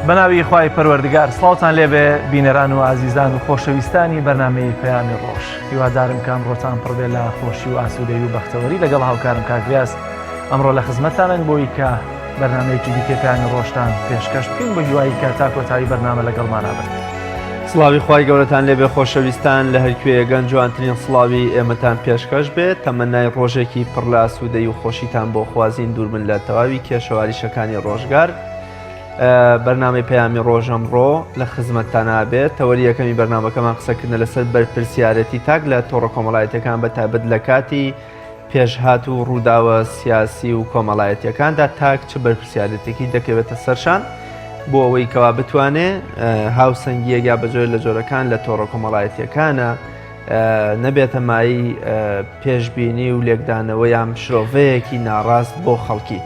بەناوی خوای پەروەردگار سڵاوتان لێبێ بینەران و ئازیزان و خۆشەویستانی بەرنامەی پەیامی ڕۆژ هیوادارم کە ئەمڕۆتان پڕبێ لە خۆشی و ئاسوودەی و بەختەوەری لەگەڵ هاوکارم کاک ریاز ئەمڕۆ لە خزمەتتانن بۆی کە بەرنامەیەکی دیکەی پەیامی ڕۆژتان پێشکەش بکەین بە هیوایی کە تا کۆتایی بەرنامە لەگەڵمانا بن. سڵاوی خوای گەورەتان لێبێ خۆشەویستان لە هەرکوێیەگەن جوانترین سڵاوی ئێمەتان پێشکەش بێت تەمەنای ڕۆژێکی پڕ لە ئاسوودەی و خۆشیتان بۆ خوازین دووربن لە تەواوی کێشەواریشەکانی ڕۆژگار بەرنامەی پەیامی ڕۆژ ئەمڕۆ لە خزمەتتان بێت تەوەری یەکەمی بەرنامەکەمان قسەکردنە لەسەر بەرپرسیارەتی تاک لە تۆڕە کۆمەڵایەتەکان بە تایبەت لە کاتی پێشهات و ڕووداوە سیاسی و کۆمەڵایەتیەکاندا تاک چ بەرپرسیارێتێکی دەکەوێتە سەرشان بۆ ئەوەی کەوا بتوانێ هاوسەنگیەک یا بە جۆر لە جۆرەکان لە تۆڕە کۆمەڵایەتیەکانە نەبێتە مای پێشبینی و لێکدانەوە یان شرۆڤەیەکی ناڕاست بۆ خەڵکی.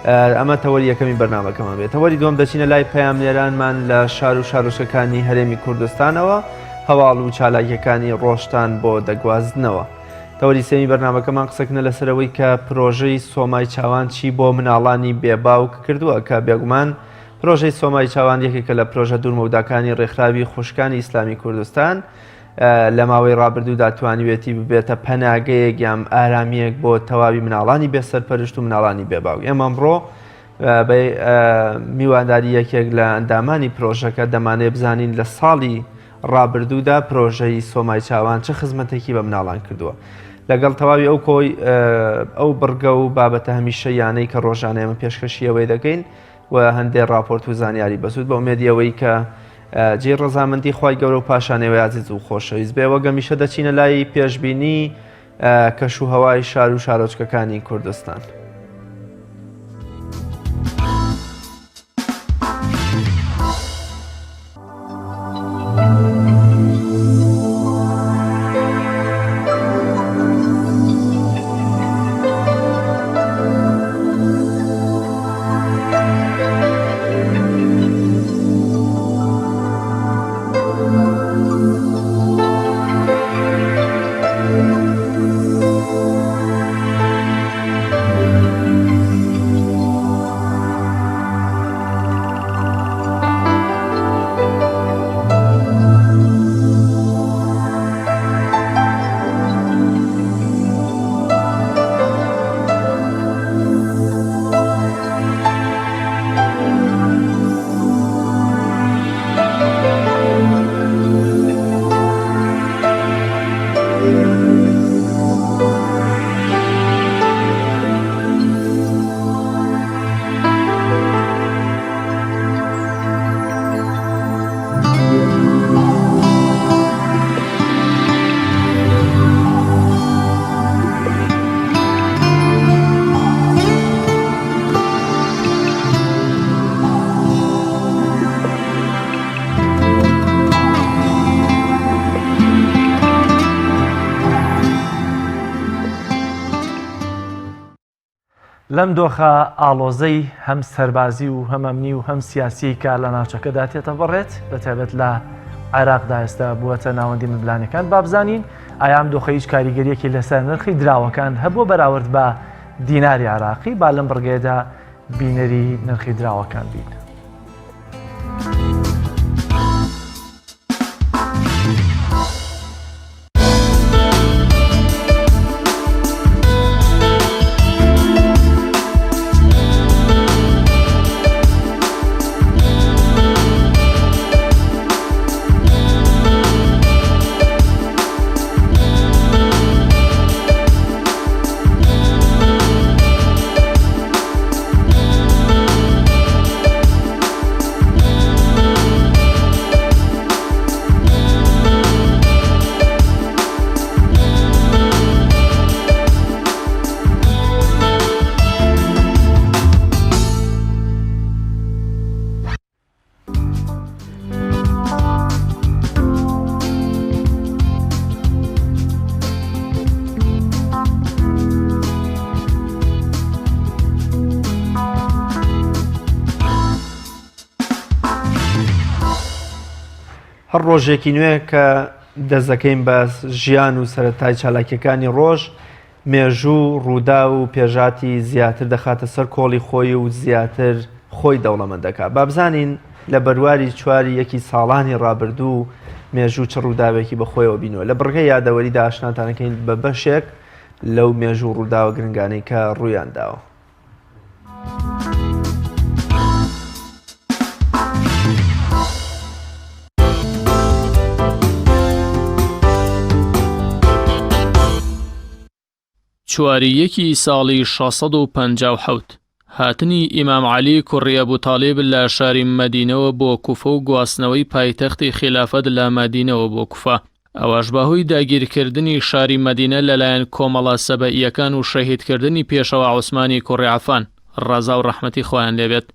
ئەمە تەوەری یەکەمی بەرنامەکەمان بێت تەوەری دووەم دەچینە لای پەیامنێرانمان لە شار و شارۆچکەکانی هەرێمی کوردستانەوە هەواڵ و چالاکیەکانی ڕۆژتان بۆ دەگوازنەوە. تەوەری سێمی بەرنامەکەمان قسەکردنە لەسەر ئەوەی کە پرۆژەی سۆمای چاوان چی بۆ مناڵانی بێ باوک کردووە کە بێگومان پرۆژەی سۆمای چاوان یەکێکە لە پرۆژە دوورمەوداکانی ڕێکخراوی خوشکانی ئیسلامی کوردستان لە ماوەی ڕابردوودا توانیوێتی ببێتە پەناگەیەک یان ئارامییەک بۆ تەواوی مناڵانی بێ سەرپەرشت و مناڵانی بێ باوک ئێمە ئەمڕۆ بە میوانداری یەکێک لە ئەندامانی پرۆژەکە دەمانێ بزانین لە ساڵی ڕابردوودا پرۆژەی سۆمای چاوان چ خزمەتێکی بە مناڵان کردووە لەگەڵ تەواوی ئەو کۆی ئەو بڕگە و بابەتە هەمیشەیانەی کە ڕۆژانە ئێمە پێشکەشی ئەوەی دەکەین و هەندێک راپۆرت و زانیاری بەسوود بە ئومێدی ئەوەی کە جێی ڕەزامەندی خوای گەورە و پاشان ئێوەی ئازیز و خۆشەویست بێ وەک هەمیشە دەچینە لای پێشبینی کەش و هەوای شار و شارۆچکەکانی کوردستان. لەم دۆخە ئاڵۆزەی هەم سەربازی و هەم ئەمنی و هەم سیاسیی کە لە ناوچەکەدا تێتەپەڕێت، بەتایبەت لە عێراقدا ئێستا بووەتە ناوەندی ململانێکان، با بزانین ئایا ئەم دۆخە هیچ کاریگەرییەکی لەسەر نرخی دراوەکان هەبووە بەراورد بە دیناری عێراقی، با لەم بڕگەیەدا بینەری نرخی دراوەکان بین. هەر ڕۆژێکی نوێ کە دەستدەکەین بە ژیان و سەرەتای چالاکیەکانی ڕۆژ مێژوو ڕووداو و پێشاتی زیاتر دەخاتە سەر کۆڵی خۆی و زیاتر خۆی دەوڵەمەند دەکات با بزانین. لە بەرواری چواری یەکی ساڵانی ڕابردوو مێژوو چ ڕووداوێکی بەخۆیەوە بینەوە لە بڕگەی یادەوەریدا ئاشناتانەکەین بە بەشێک لەو مێژوو ڕووداوە گرنگانەی کە ڕوویان داوە. چواری یەکی ساڵی 657 هاتنی ئیمام عەلی کوڕی ئەبو تالیب لە شاری مەدینەوە بۆ کوفە و گواستنەوەی پایتەختی خیلافەت لە مەدینەوە بۆ کوفە، ئەوەش بەهۆی داگیرکردنی شاری مەدینە لەلایەن کۆمەڵە سەبەئییەکان و شەهیدکردنی پێشەوا عوسمانی کوڕی عەفان، ڕەزا و ڕەحمەتی خوایان لێبێت.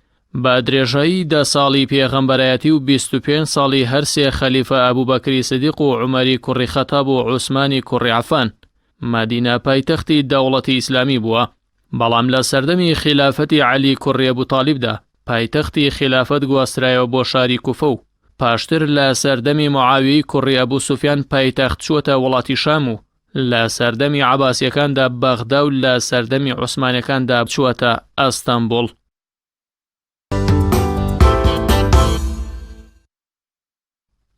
بە درێژایی دە ساڵی پێغەمبەرایەتی و 25 ساڵی هەرسێ خەلیفە ئەبوبەکری سدیق و عومەری کوڕی خەتاب و عوسمانی کوڕی عەفان، مەدینە پایتەختی دەوڵەتی ئیسلامی بووە. بەڵام لە سەردەمی خیلافەتی عەلی کوڕی ئەبو تالیبدا پایتەختی خیلافەت گواسترایەوە بۆ شاری کوفە و پاشتر لە سەردەمی معاویەی کوڕی ئەبو سوفیان پایتەخت چووەتە وڵاتی شام و لە سەردەمی عەباسیەکاندا بەغدا و لە سەردەمی عوسمانەکاندا چووەتە ئەستەنبوڵ.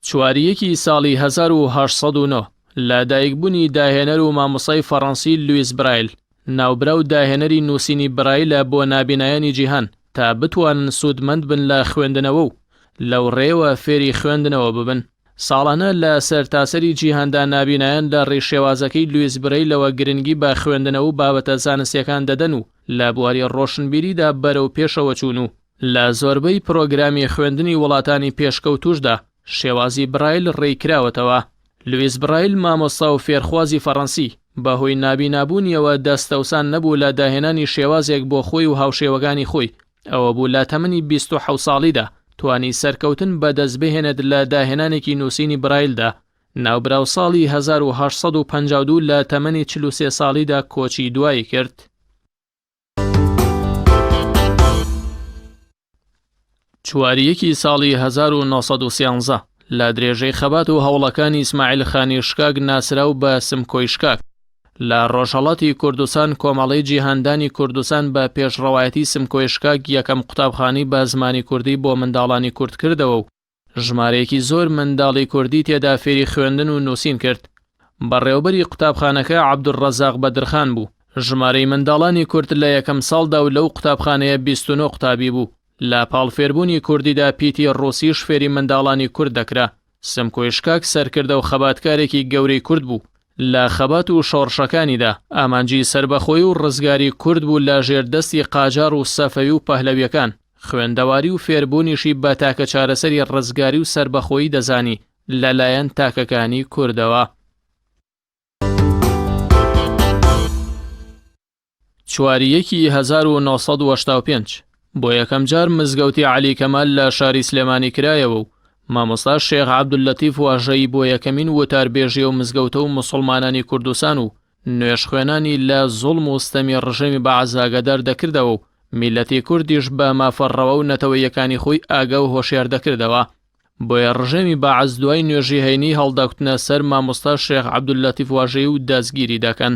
چوار یەکی ساڵی 1809 لە دایکبوونی داهێنەر و مامۆستای فەڕەنسی لویس برایل، ناوبراو داهێنەری نووسینی برایلە بۆ نابینایانی جیهان تا بتوانن سوودمەند بن لە خوێندنەوە و لەو ڕێیەوە فێری خوێندنەوە ببن. ساڵانە لە سەرتاسەری جیهاندا نابینایان لە ڕێی شێوازەکەی لویس برەیلەوە گرنگی بە خوێندنەوە و بابەتە زانستییەکان دەدەن و لە بواری ڕۆشنبیریدا بەرەو پێشەوە چوون و لە زۆربەی پرۆگرامی خوێندنی وڵاتانی پێشکەوتووشدا شێوازی برایل ڕێی کراوەتەوە. لویس برایل مامۆستا و فێرخوازی فەڕەنسی، بەهۆی نابینابوونیەوە دەستەوسان نەبوو لە داهێنانی شێوازێک بۆ خۆی و هاوشێوەکانی خۆی، ئەوەبوو لە تەمەنی 27 ساڵیدا توانی سەرکەوتن بەدەستبهێنێت لە داهێنانێکی نووسینی برایلدا. ناوبراو ساڵی 1852 لە تەمەنی 43 ساڵیدا کۆچی دوایی کرد. چوار یەکی ساڵی 1913 لە درێژەی خەبات و هەوڵەکانی ئیسماعیل خانی شکاک ناسراو بە سمکۆی شکاک لە ڕۆژهەڵاتی کوردستان کۆمەڵەی جیهاندانی کوردستان بە پێشڕەوایەتی سمکۆی شکاک یەکەم قوتابخانەی بە زمانی کوردی بۆ منداڵانی کورد کردەوە و ژمارەیەکی زۆر منداڵی کوردی تێدا فێری خوێندن و نووسین کرد. بەڕێوەبەری قوتابخانەکە عەبدولڕەزاق بەدرخان بوو. ژمارەی منداڵانی کورد لە یەکەم ساڵدا و لەو قوتابخانەیە 29 قوتابی بوو. لە پاڵ فێربوونی کوردیدا پیتی ڕووسیش فێری منداڵانی کورد دەکرا. سمکۆی شکاک سەرکردە و خەباتکارێکی گەورەی کورد بوو. لە خەبات و شۆڕشەکانیدا ئامانجی سەربەخۆیی و ڕزگاری کورد بوو لە ژێر دەستی قاجاڕ و سەفەوی و پەهلەویەکان. خوێندەواری و فێربوونیشی بە تاکە چارەسەری ڕزگاری و سەربەخۆیی دەزانی لە لایەن تاکەکانی کوردەوە. چوار یەکی 1985 بۆ یەکەم جار مزگەوتی عەلی کەمال لە شاری سلێمانی کرایەوە و مامۆستا شێخ عەبدوللەتیف واژەیی بۆ یەکەمین وتاربێژی ئەو مزگەوتە و موسڵمانانی کوردستان و نوێژخوێنانی لە زوڵم و ستەمی ڕژێمی بەعس ئاگادار دەکردەوە و میللەتی کوردیش بە مافە ڕەوا و نەتەوەییەکانی خۆی ئاگا و هۆشیار دەکردەوە. بۆیە ڕژێمی بەعس دوای نوێژی هەینی هەڵدەکوتنە سەر مامۆستا شێخ عەبدوللەتیف واژەیی و دەستگیری دەکەن.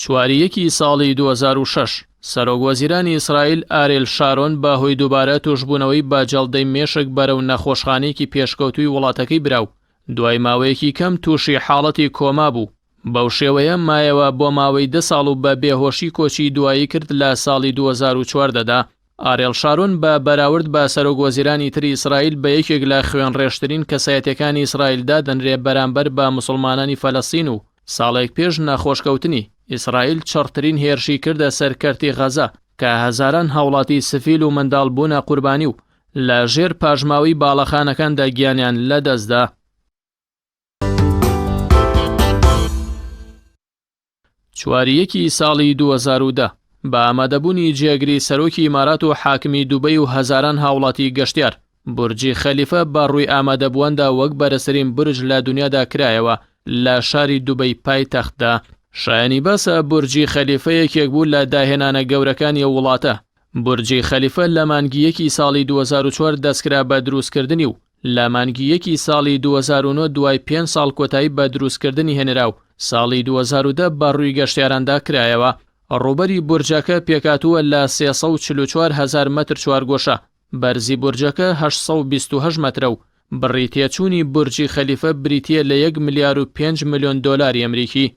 چوار یەکی ساڵی 2006 سەرۆک وەزیرانی ئیسرائیل ئارێل شارۆن بە هۆی دووبارە تووشبوونەوەی بە جەڵدەی مێشک بەرەو نەخۆشخانەیەکی پێشکەوتووی وڵاتەکەی برا و دوای ماوەیەکی کەم تووشی حاڵەتی کۆما بوو بەو شێوەیە مایەوە بۆ ماوەی دە ساڵ و بە بێهۆشی کۆچی دوایی کرد لە ساڵی 2014 دا. ئارێڵ شارۆن بە بەراورد بە سەرۆک وەزیرانی تری ئیسرائیل بە یەکێک لە خوێنڕێژترین کەسایەتیەکانی ئیسرائیل دادەنرێ بەرامبەر بە موسڵمانانی فەلەستین و ساڵێک پێش نەخۆشکەوتنی، ئیسرائیل چڕترین هێرشی کردە سەر کەرتی غەزە کە هەزاران هاوڵاتی سڤیل و منداڵ بوونە قوربانی و لە ژێر پاشماوەی باڵەخانەکاندا گیانیان لەدەستدا. چوار یەکی ساڵی 2010 بە ئامادەبوونی جێگری سەرۆکی ئیمارات و حاکمی دوبەی و هەزاران هاوڵاتی گەشتیار، بورجی خەلیفە بە ڕووی ئامادەبوواندا وەک بەرزترین بورج لە دونیادا کرایەوە لە شاری دوبەی پایتەختدا. شایەنی باسە بورجی خەلیفە یەکێک بوو لە داهێنانە گەورەکانی ئەو وڵاتە. بورجی خەلیفە لە مانگی یەکی ساڵی 2004 دەستکرا بە دروستکردنی و لە مانگی یەکی ساڵی 2009 دوای پێنج ساڵ کۆتایی بە دروستکردنی هێنرا و ساڵی 2010 بە ڕووی گەشتیاراندا کرایەوە. ڕووبەری بورجەکە پێکهاتووە لە 344 هەزار مەتر چوارگۆشە، بەرزی بورجەکە 828 مەترە و بڕی تێچوونی بورجی خەلیفە بریتییە لە یەک ملیار و پێنج ملیۆن دۆلاری ئەمریکی.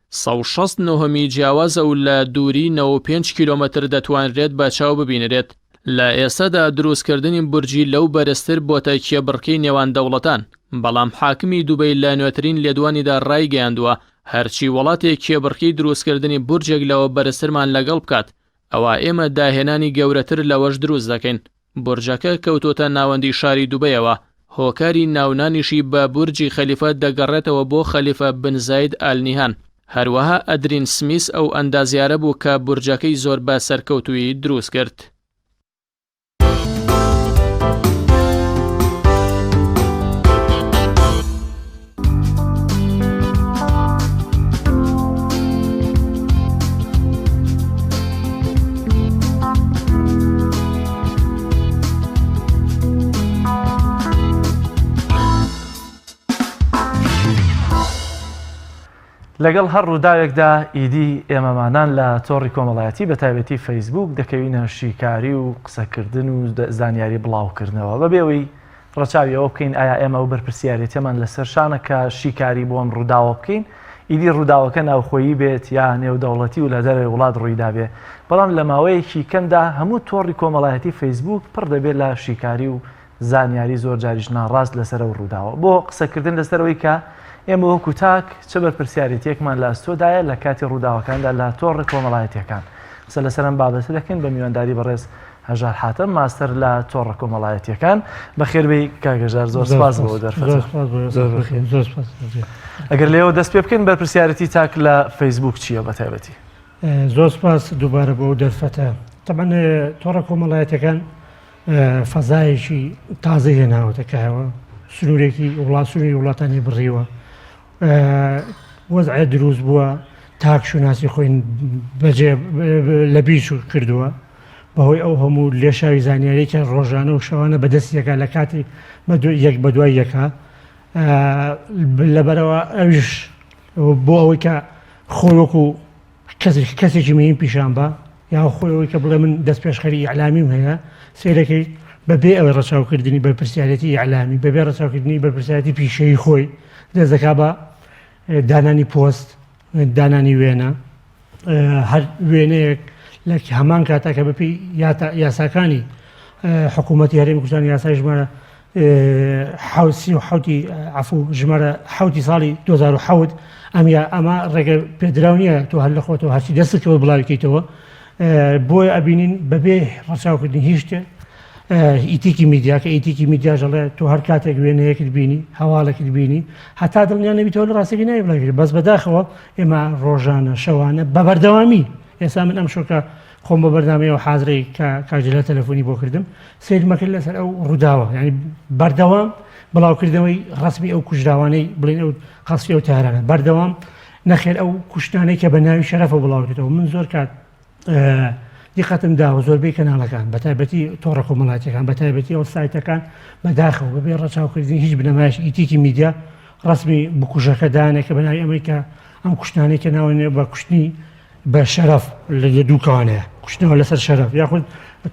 160 نهۆمی جیاوازە و لە دووری 95 کیلۆمەتر دەتوانرێت بە چاو ببینرێت. لە ئێستادا دروستکردنی بورجی لەو بەرزتر بۆتە کێبڕکێی نێوان دەوڵەتان، بەڵام حاکمی دوبەی لە نوێترین لێدوانیدا رایگەیاندووە، هەرچی وڵاتێک کێبڕکێی دروستکردنی بورجێک لەوە بەرزترمان لەگەڵ بکات، ئەوا ئێمە داهێنانی گەورەتر لەوەش دروست دەکەین. بورجەکە کەوتۆتە ناوەندی شاری دوبەیەوە، هۆکاری ناونانیشی بە بورجی خەلیفە دەگەڕێتەوە بۆ خەلیفە بن زاید ئال نیهان، هەروەها ئەدرین سمیس ئەو ئەندازیارە بوو کە بورجەکەی زۆر بە سەرکەوتوویی دروست کرد. لەگەڵ هەر ڕووداوێکدا ئیدی ئێمەمانان لە تۆڕی کۆمەڵایەتی بە تایبەتی فەیسبوک دەکەوینە شیکاری و قسەکردن و زانیاری بڵاوکردنەوە بەبێ ئەوەی ڕەچاوی ئەوە بکەین ئایا ئێمە ئەو بەرپرسیارێتیەمان لەسەر شانە کە شیکاری بۆ ئەم ڕووداوە بکەین ئیدی ڕووداوەکە ناوخۆیی بێت یا نێودەوڵەتی و لە دەرەوەی وڵات ڕوویدابێ بەڵام لە ماوەیەکی کەمدا هەموو تۆڕی کۆمەڵایەتی فەیسبوک پڕ دەبێت لە شیکاری و زانیاری زۆر جاریش ناڕاست لەسەر ئەو ڕووداوە بۆ قسەکردن لەسەرەوەی کە ئێمە وەکو تاک چ بەرپرسیارێتیەکمان لە ئەستۆدایە لە کاتی ڕووداوەکاندا لە تۆڕە کۆمەڵایەتیەکان قسە لەسەر ئەم بابەتە دەکەین بە میوانداری بەڕێز هەژار حاتەم ماستەر لە تۆڕە کۆمەڵایەتیەکان. بەخێربێی کاک هەژار زۆر سپاس بۆ دەرفەتە. ئەگەر لێوە دەست پێ بکەین بەرپرسیارەتی تاک لە فەیسبوک چییە بە تایبەتی؟ زۆر سپاس دووبارە بۆ ئەو دەرفەتە. تەبعەن تۆڕە کۆمەڵایەتیەکان فەزایەکی تازەی هێناوەتە کایەوە، سنوورێکی وڵات سنووری وڵاتانی بڕیوە، وەزعێ دروست بووە تاک شوناسی خۆی بەجێ لە بیر کردووە بەهۆی ئەو هەموو لێشاوی زانیاری کە ڕۆژانە و شەوانە بەدەست یەکە لە کاتی یەک بە دوای یەکە لەبەرەوە ئەویش بۆ ئەوەی کە خۆی وەکو کەسێک کەسێکی مهیم پیشان بە یا خۆی ئەوەی کە بڵێ من دەست پێشخەری ئیعلامیم هەیە سەیرەکەی بەبێ ئەوەی ڕەچاوکردنی بەرپرسیارەتی ئیعلامی بەبێ ڕەچاوکردنی بەرپرسیارەتی پیشەیی خۆی دەست دەکا بە دانانی پۆست دانانی وێنە هەر وێنەیەک لە هەمان کاتا کە بەپێی یاساکانی حکوومەتی هەرێمی کوردستان یاسای ژمارە حوسی حوتی عفو ژمارە حوتی ساڵی 2007 ئەم یا ئەمە ڕێگە پێدراو نییە تۆ هەر لە خۆتەوە هەرچی دەستکەوە بڵاویکەیتەوە بۆیە ئەبینین بەبێ ڕەچاوکردنی هیچ شتێک ئیتیکی میدیا کە ئیتیکی میدیاش ئەڵێ تۆ هەر کاتێک وێنەیەکت بینی هەواڵێکت بینی هەتا دڵنیا نەبیتەوە لە ڕاستەکەی ناوی بڵاوی بەس بەداخەوە ئێمە ڕۆژانە شەوانە بە بەردەوامی ئێستا من ئەم شۆکە خۆم بە بەرنامەیەوە حازرەی کە کاک جەلال تەلەفۆنی بۆ کردم سەیرمەکرد لەسەر ئەو ڕووداوە یعنی بەردەوام بڵاوکردنەوەی ڕسمی ئەو کوژراوانەی بڵین ئەو قەسفی ئەو تارانە بەردەوام نەخێر ئەو کوشتانەی کە بە ناوی شەرەفە بڵاوکردەوە من زۆر کات دیقەتم داوە زۆربەی کەناڵەکان بە تایبەتی تۆڕە کۆمەڵاتیەکان بە تایبەتی ئەو سایتەکان بەداخەوە بەبێ ڕەچاوکردنی هیچ بنەمایش ئیتیکی میدیا ڕسمی بکوژەکە دانێکە بە ناوی ئەمەی کە ئەم کوشتانەی کە ناوەنێ بە کوشتنی بە شەرەف لە دوو کەوانەیە کوشتنەوە لەسەر شەرەف یاخود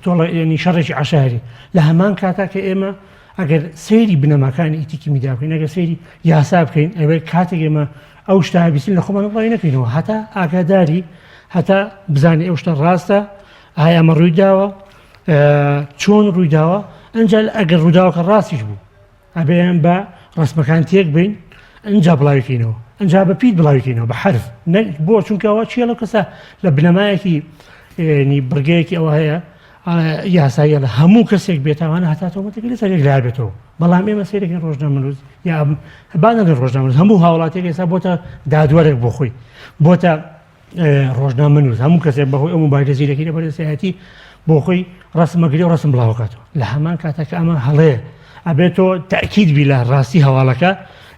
تۆڵە یعنی شەڕێکی عەشایری لە هەمان کاتا کە ئێمە ئەگەر سەیری بنەماکانی ئیتیکی میدیا بکەین ئەگەر سەیری یاسا بکەین ئەوێ کاتێک ئێمە ئەو شتە بیستین لە خۆمان بڵاوی نەکەینەوە هەتا ئاگاداری هەتا بزانین ئەو شتە ڕاستە ئایا ئەمە ڕووی داوە چۆن ڕووی داوە ئەنجا ئەگەر ڕووداوەکە ڕاستیش بوو ئەبێ بە ڕسمەکان تێک بین ئەجا بڵاویکەینەوە ئەجا بە پیت بڵاویکەینەوە بە حرف بۆ چونکەەوە چیە لەو کەسە لە بنەمایەکی بڕگەیەکی ئەوە هەیە یاساییە لە هەموو کەسێک بێتاوانە هەتا تۆمەتێکی لەسەر یەکلا بێتەوە بەڵام ئێمە سەیرێکی ڕۆژنامەنووس یا با نەڵێن ڕۆژنامەنووس هەموو هاوڵاتیێک ئێستا بۆتە دادوەرێک بۆ خۆی بۆتە ڕۆژنامەنووس هەموو کەسێک بەهۆی ئەو مۆبایلە زیرەکی لە بەردەستایەتی بۆ خۆی ڕسمەگری و ڕسم بڵاوکاتەوە لە هەمان کاتە کە ئەمە هەڵەیە ئەبێت تۆ تاکید بی لە ڕاستی هەواڵەکە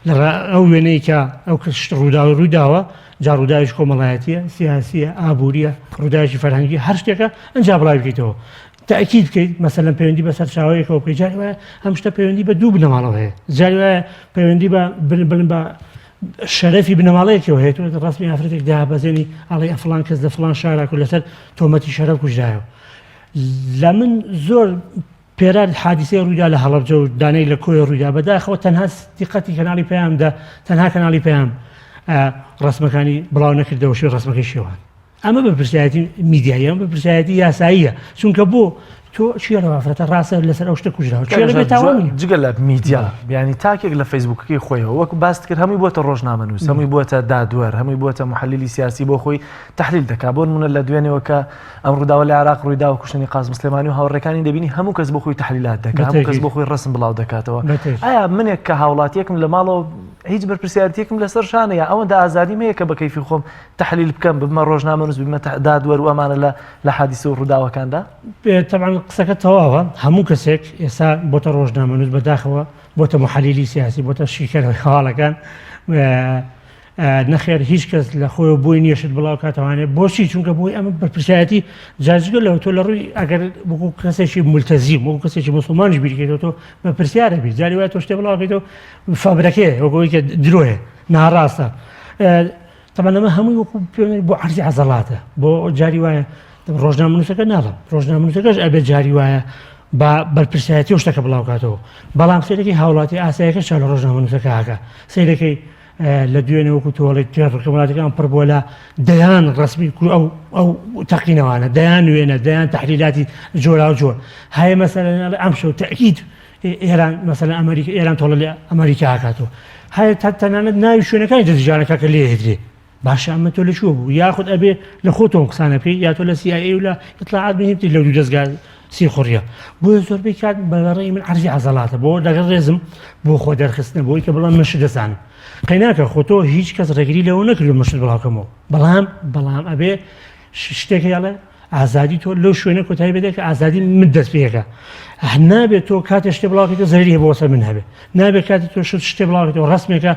لە ئەو وێنەی کە ئەو کەشت ڕووداوە ڕوویداوە جا ڕووداویش کۆمەڵایەتیە سیاسیە ئابووریە ڕووداوێکی فەرهەنگی هەر شتێکە ئەنجا بڵاوی بکەیتەوە تاکید بکەیت مەسەلەن پەیوەندی بە سەرچاوەیەکەوە بکەیت جاری وایە ئەم شتە پەیوەندی بە دوو بنەماڵەوە هەیە جاری وایە پەیوەندی بە بن بن بە شەرەفی بنەماڵەیەکەوە هەیە تۆ ڕسمی ئافرەتێک دابەزێنی ئەڵێ ئەفلان کەس لە فلان شاراک و لەسەر تۆمەتی شەرەف کوژرایەوە لە من زۆر پێرار حادیسەی ڕوویدا لە هەڵەبجە و دانەی لە کۆیە ڕوویدا بەداخەوە تەنها دیقەتی کەناڵی پەیامدا تەنها کەناڵی پەیام ڕسمەکانی بڵاو نەکردەوە شوێ ڕسمەکەی شێوان ئەمە بەرپرسیارەتی میدیاییە، ئەمە بەرپرسیارەتی یاساییە، چونکە بۆ تۆ کێ لەو ئافرەتە ڕاستە لەسەر ئەو شتە کوژراوە؟ کێ لە بێتاوان نییە؟ جگە لە میدیا یانی تاکێک لە فەیسبووکەکەی خۆیەوە وەک باست کرد هەمووی بۆتە ڕۆژنامەنووس هەمووی بۆتە دادوەر هەمووی بۆتە محللی سیاسی بۆ خۆی تحلیل دەکا بۆ نمونە لە دوێنێوە کە ئەم ڕووداوە لە عێراق ڕوویدا و کوشتنی قاسم سلێمانی و هاوڕێکانی دەبینی هەموو کەس بۆ خۆی تحلیلات دەکا هەموو کەس بۆ خۆی ڕسم بڵاو دەکاتەوە ئایا منێک کە هاوڵاتیەکم لە ماڵەوە هیچ بەرپرسیارەتیەکم لەسەر شانە یا ئەوەندە ئازادیم هەیە کە بە کەیفی خۆم تەحلیل بکەم ببمە ڕۆژنامەنووس ببمە دادوەر و ئەمانە لە لە حادیسە و ڕووداوەکاندا؟ تەبعەن قسەکە تەواوە هەموو کەسێک ئێستا بۆتە ڕۆژنامەنووس بەداخەوە بۆتە محەلیلی سیاسی بۆتە شیکەرەوەی هەواڵەکان نەخێر هیچ کەس لە خۆی بۆی نییە شت بڵاو کاتەوانێ بۆچی چونکە بۆی ئەمە بەرپرسیارەتی جاجگە لەوە تۆ لە ڕووی ئەگەر وەکو کەسێکی ملتەزیم وەکو کەسێکی مسلمانش بیرکەیتەوە تۆ بەرپرسیارە بی جاری وایە تۆ شتێ بڵاو کەیتەوە فابرەکەیە وەکو ئەوەی کە درۆیە ناڕاستە تەبعەن ئەمە هەمووی وەکو پێ بۆ عەرزی عەزەڵاتە بۆ جاری وایە ڕۆژنامەنووسەکە ناڵم ڕۆژنامەنووسەکەش ئەبێ جاری وایە با بەرپرسایەتی و شتەکە بڵاوکاتەوە بەڵام سەیرەکەی هاوڵاتی ئاسایەکە چاو لە ڕۆژنامەنووسەکە هاکە سەیرەکەی لە دوێنێ وەکو تۆڵێک ڕکەماتەکان پڕ بووە لە دەیان ڕسمی ئەو ئەو تەقینەوانە دەیان وێنە دەیان تحلیلاتی جۆرا و جۆر هەیە مەسەلەن ئەم شەو تەکید ئێران مەسەلەن ئەمریکا ئێران تۆڵە لە ئەمریکا ئەکاتەوە هەیە تا تەنانەت ناوی شوێنەکانی دەستنیشانەکە کە لێ هێدرێ باشە ئەمە تۆ لە کوێ بوو یاخود ئەبێ لە خۆتۆم قسانە بکەی یا تۆ لە CIA و لە ئیتلاعات بهێنیت لەو دوو دەزگا سیخوڕیە بۆیە زۆربەی کات بە ڕێی من عەرزی عەزەڵاتە بۆ لەگەڵ ڕێزم بۆ خۆ دەرخستنە بۆی کە بڵێم من شت دەزانم قەیناکە خۆ تۆ هیچ کەس ڕێگری لەوە نەکردو من شت بڵاوکەمەوە بەڵام بەڵام ئەبێ شتێک هەیە ئازادی تۆ لەو شوێنە کۆتایی بێت کە ئازادی من دەست پێەکە نابێت تۆ کاتێ شتێ بڵاوکەیتەوە زەرری هەبۆ سەر من هەبێ نابێت کاتی تۆ شت شتێ بڵاوکەیتەوە ڕسمێکە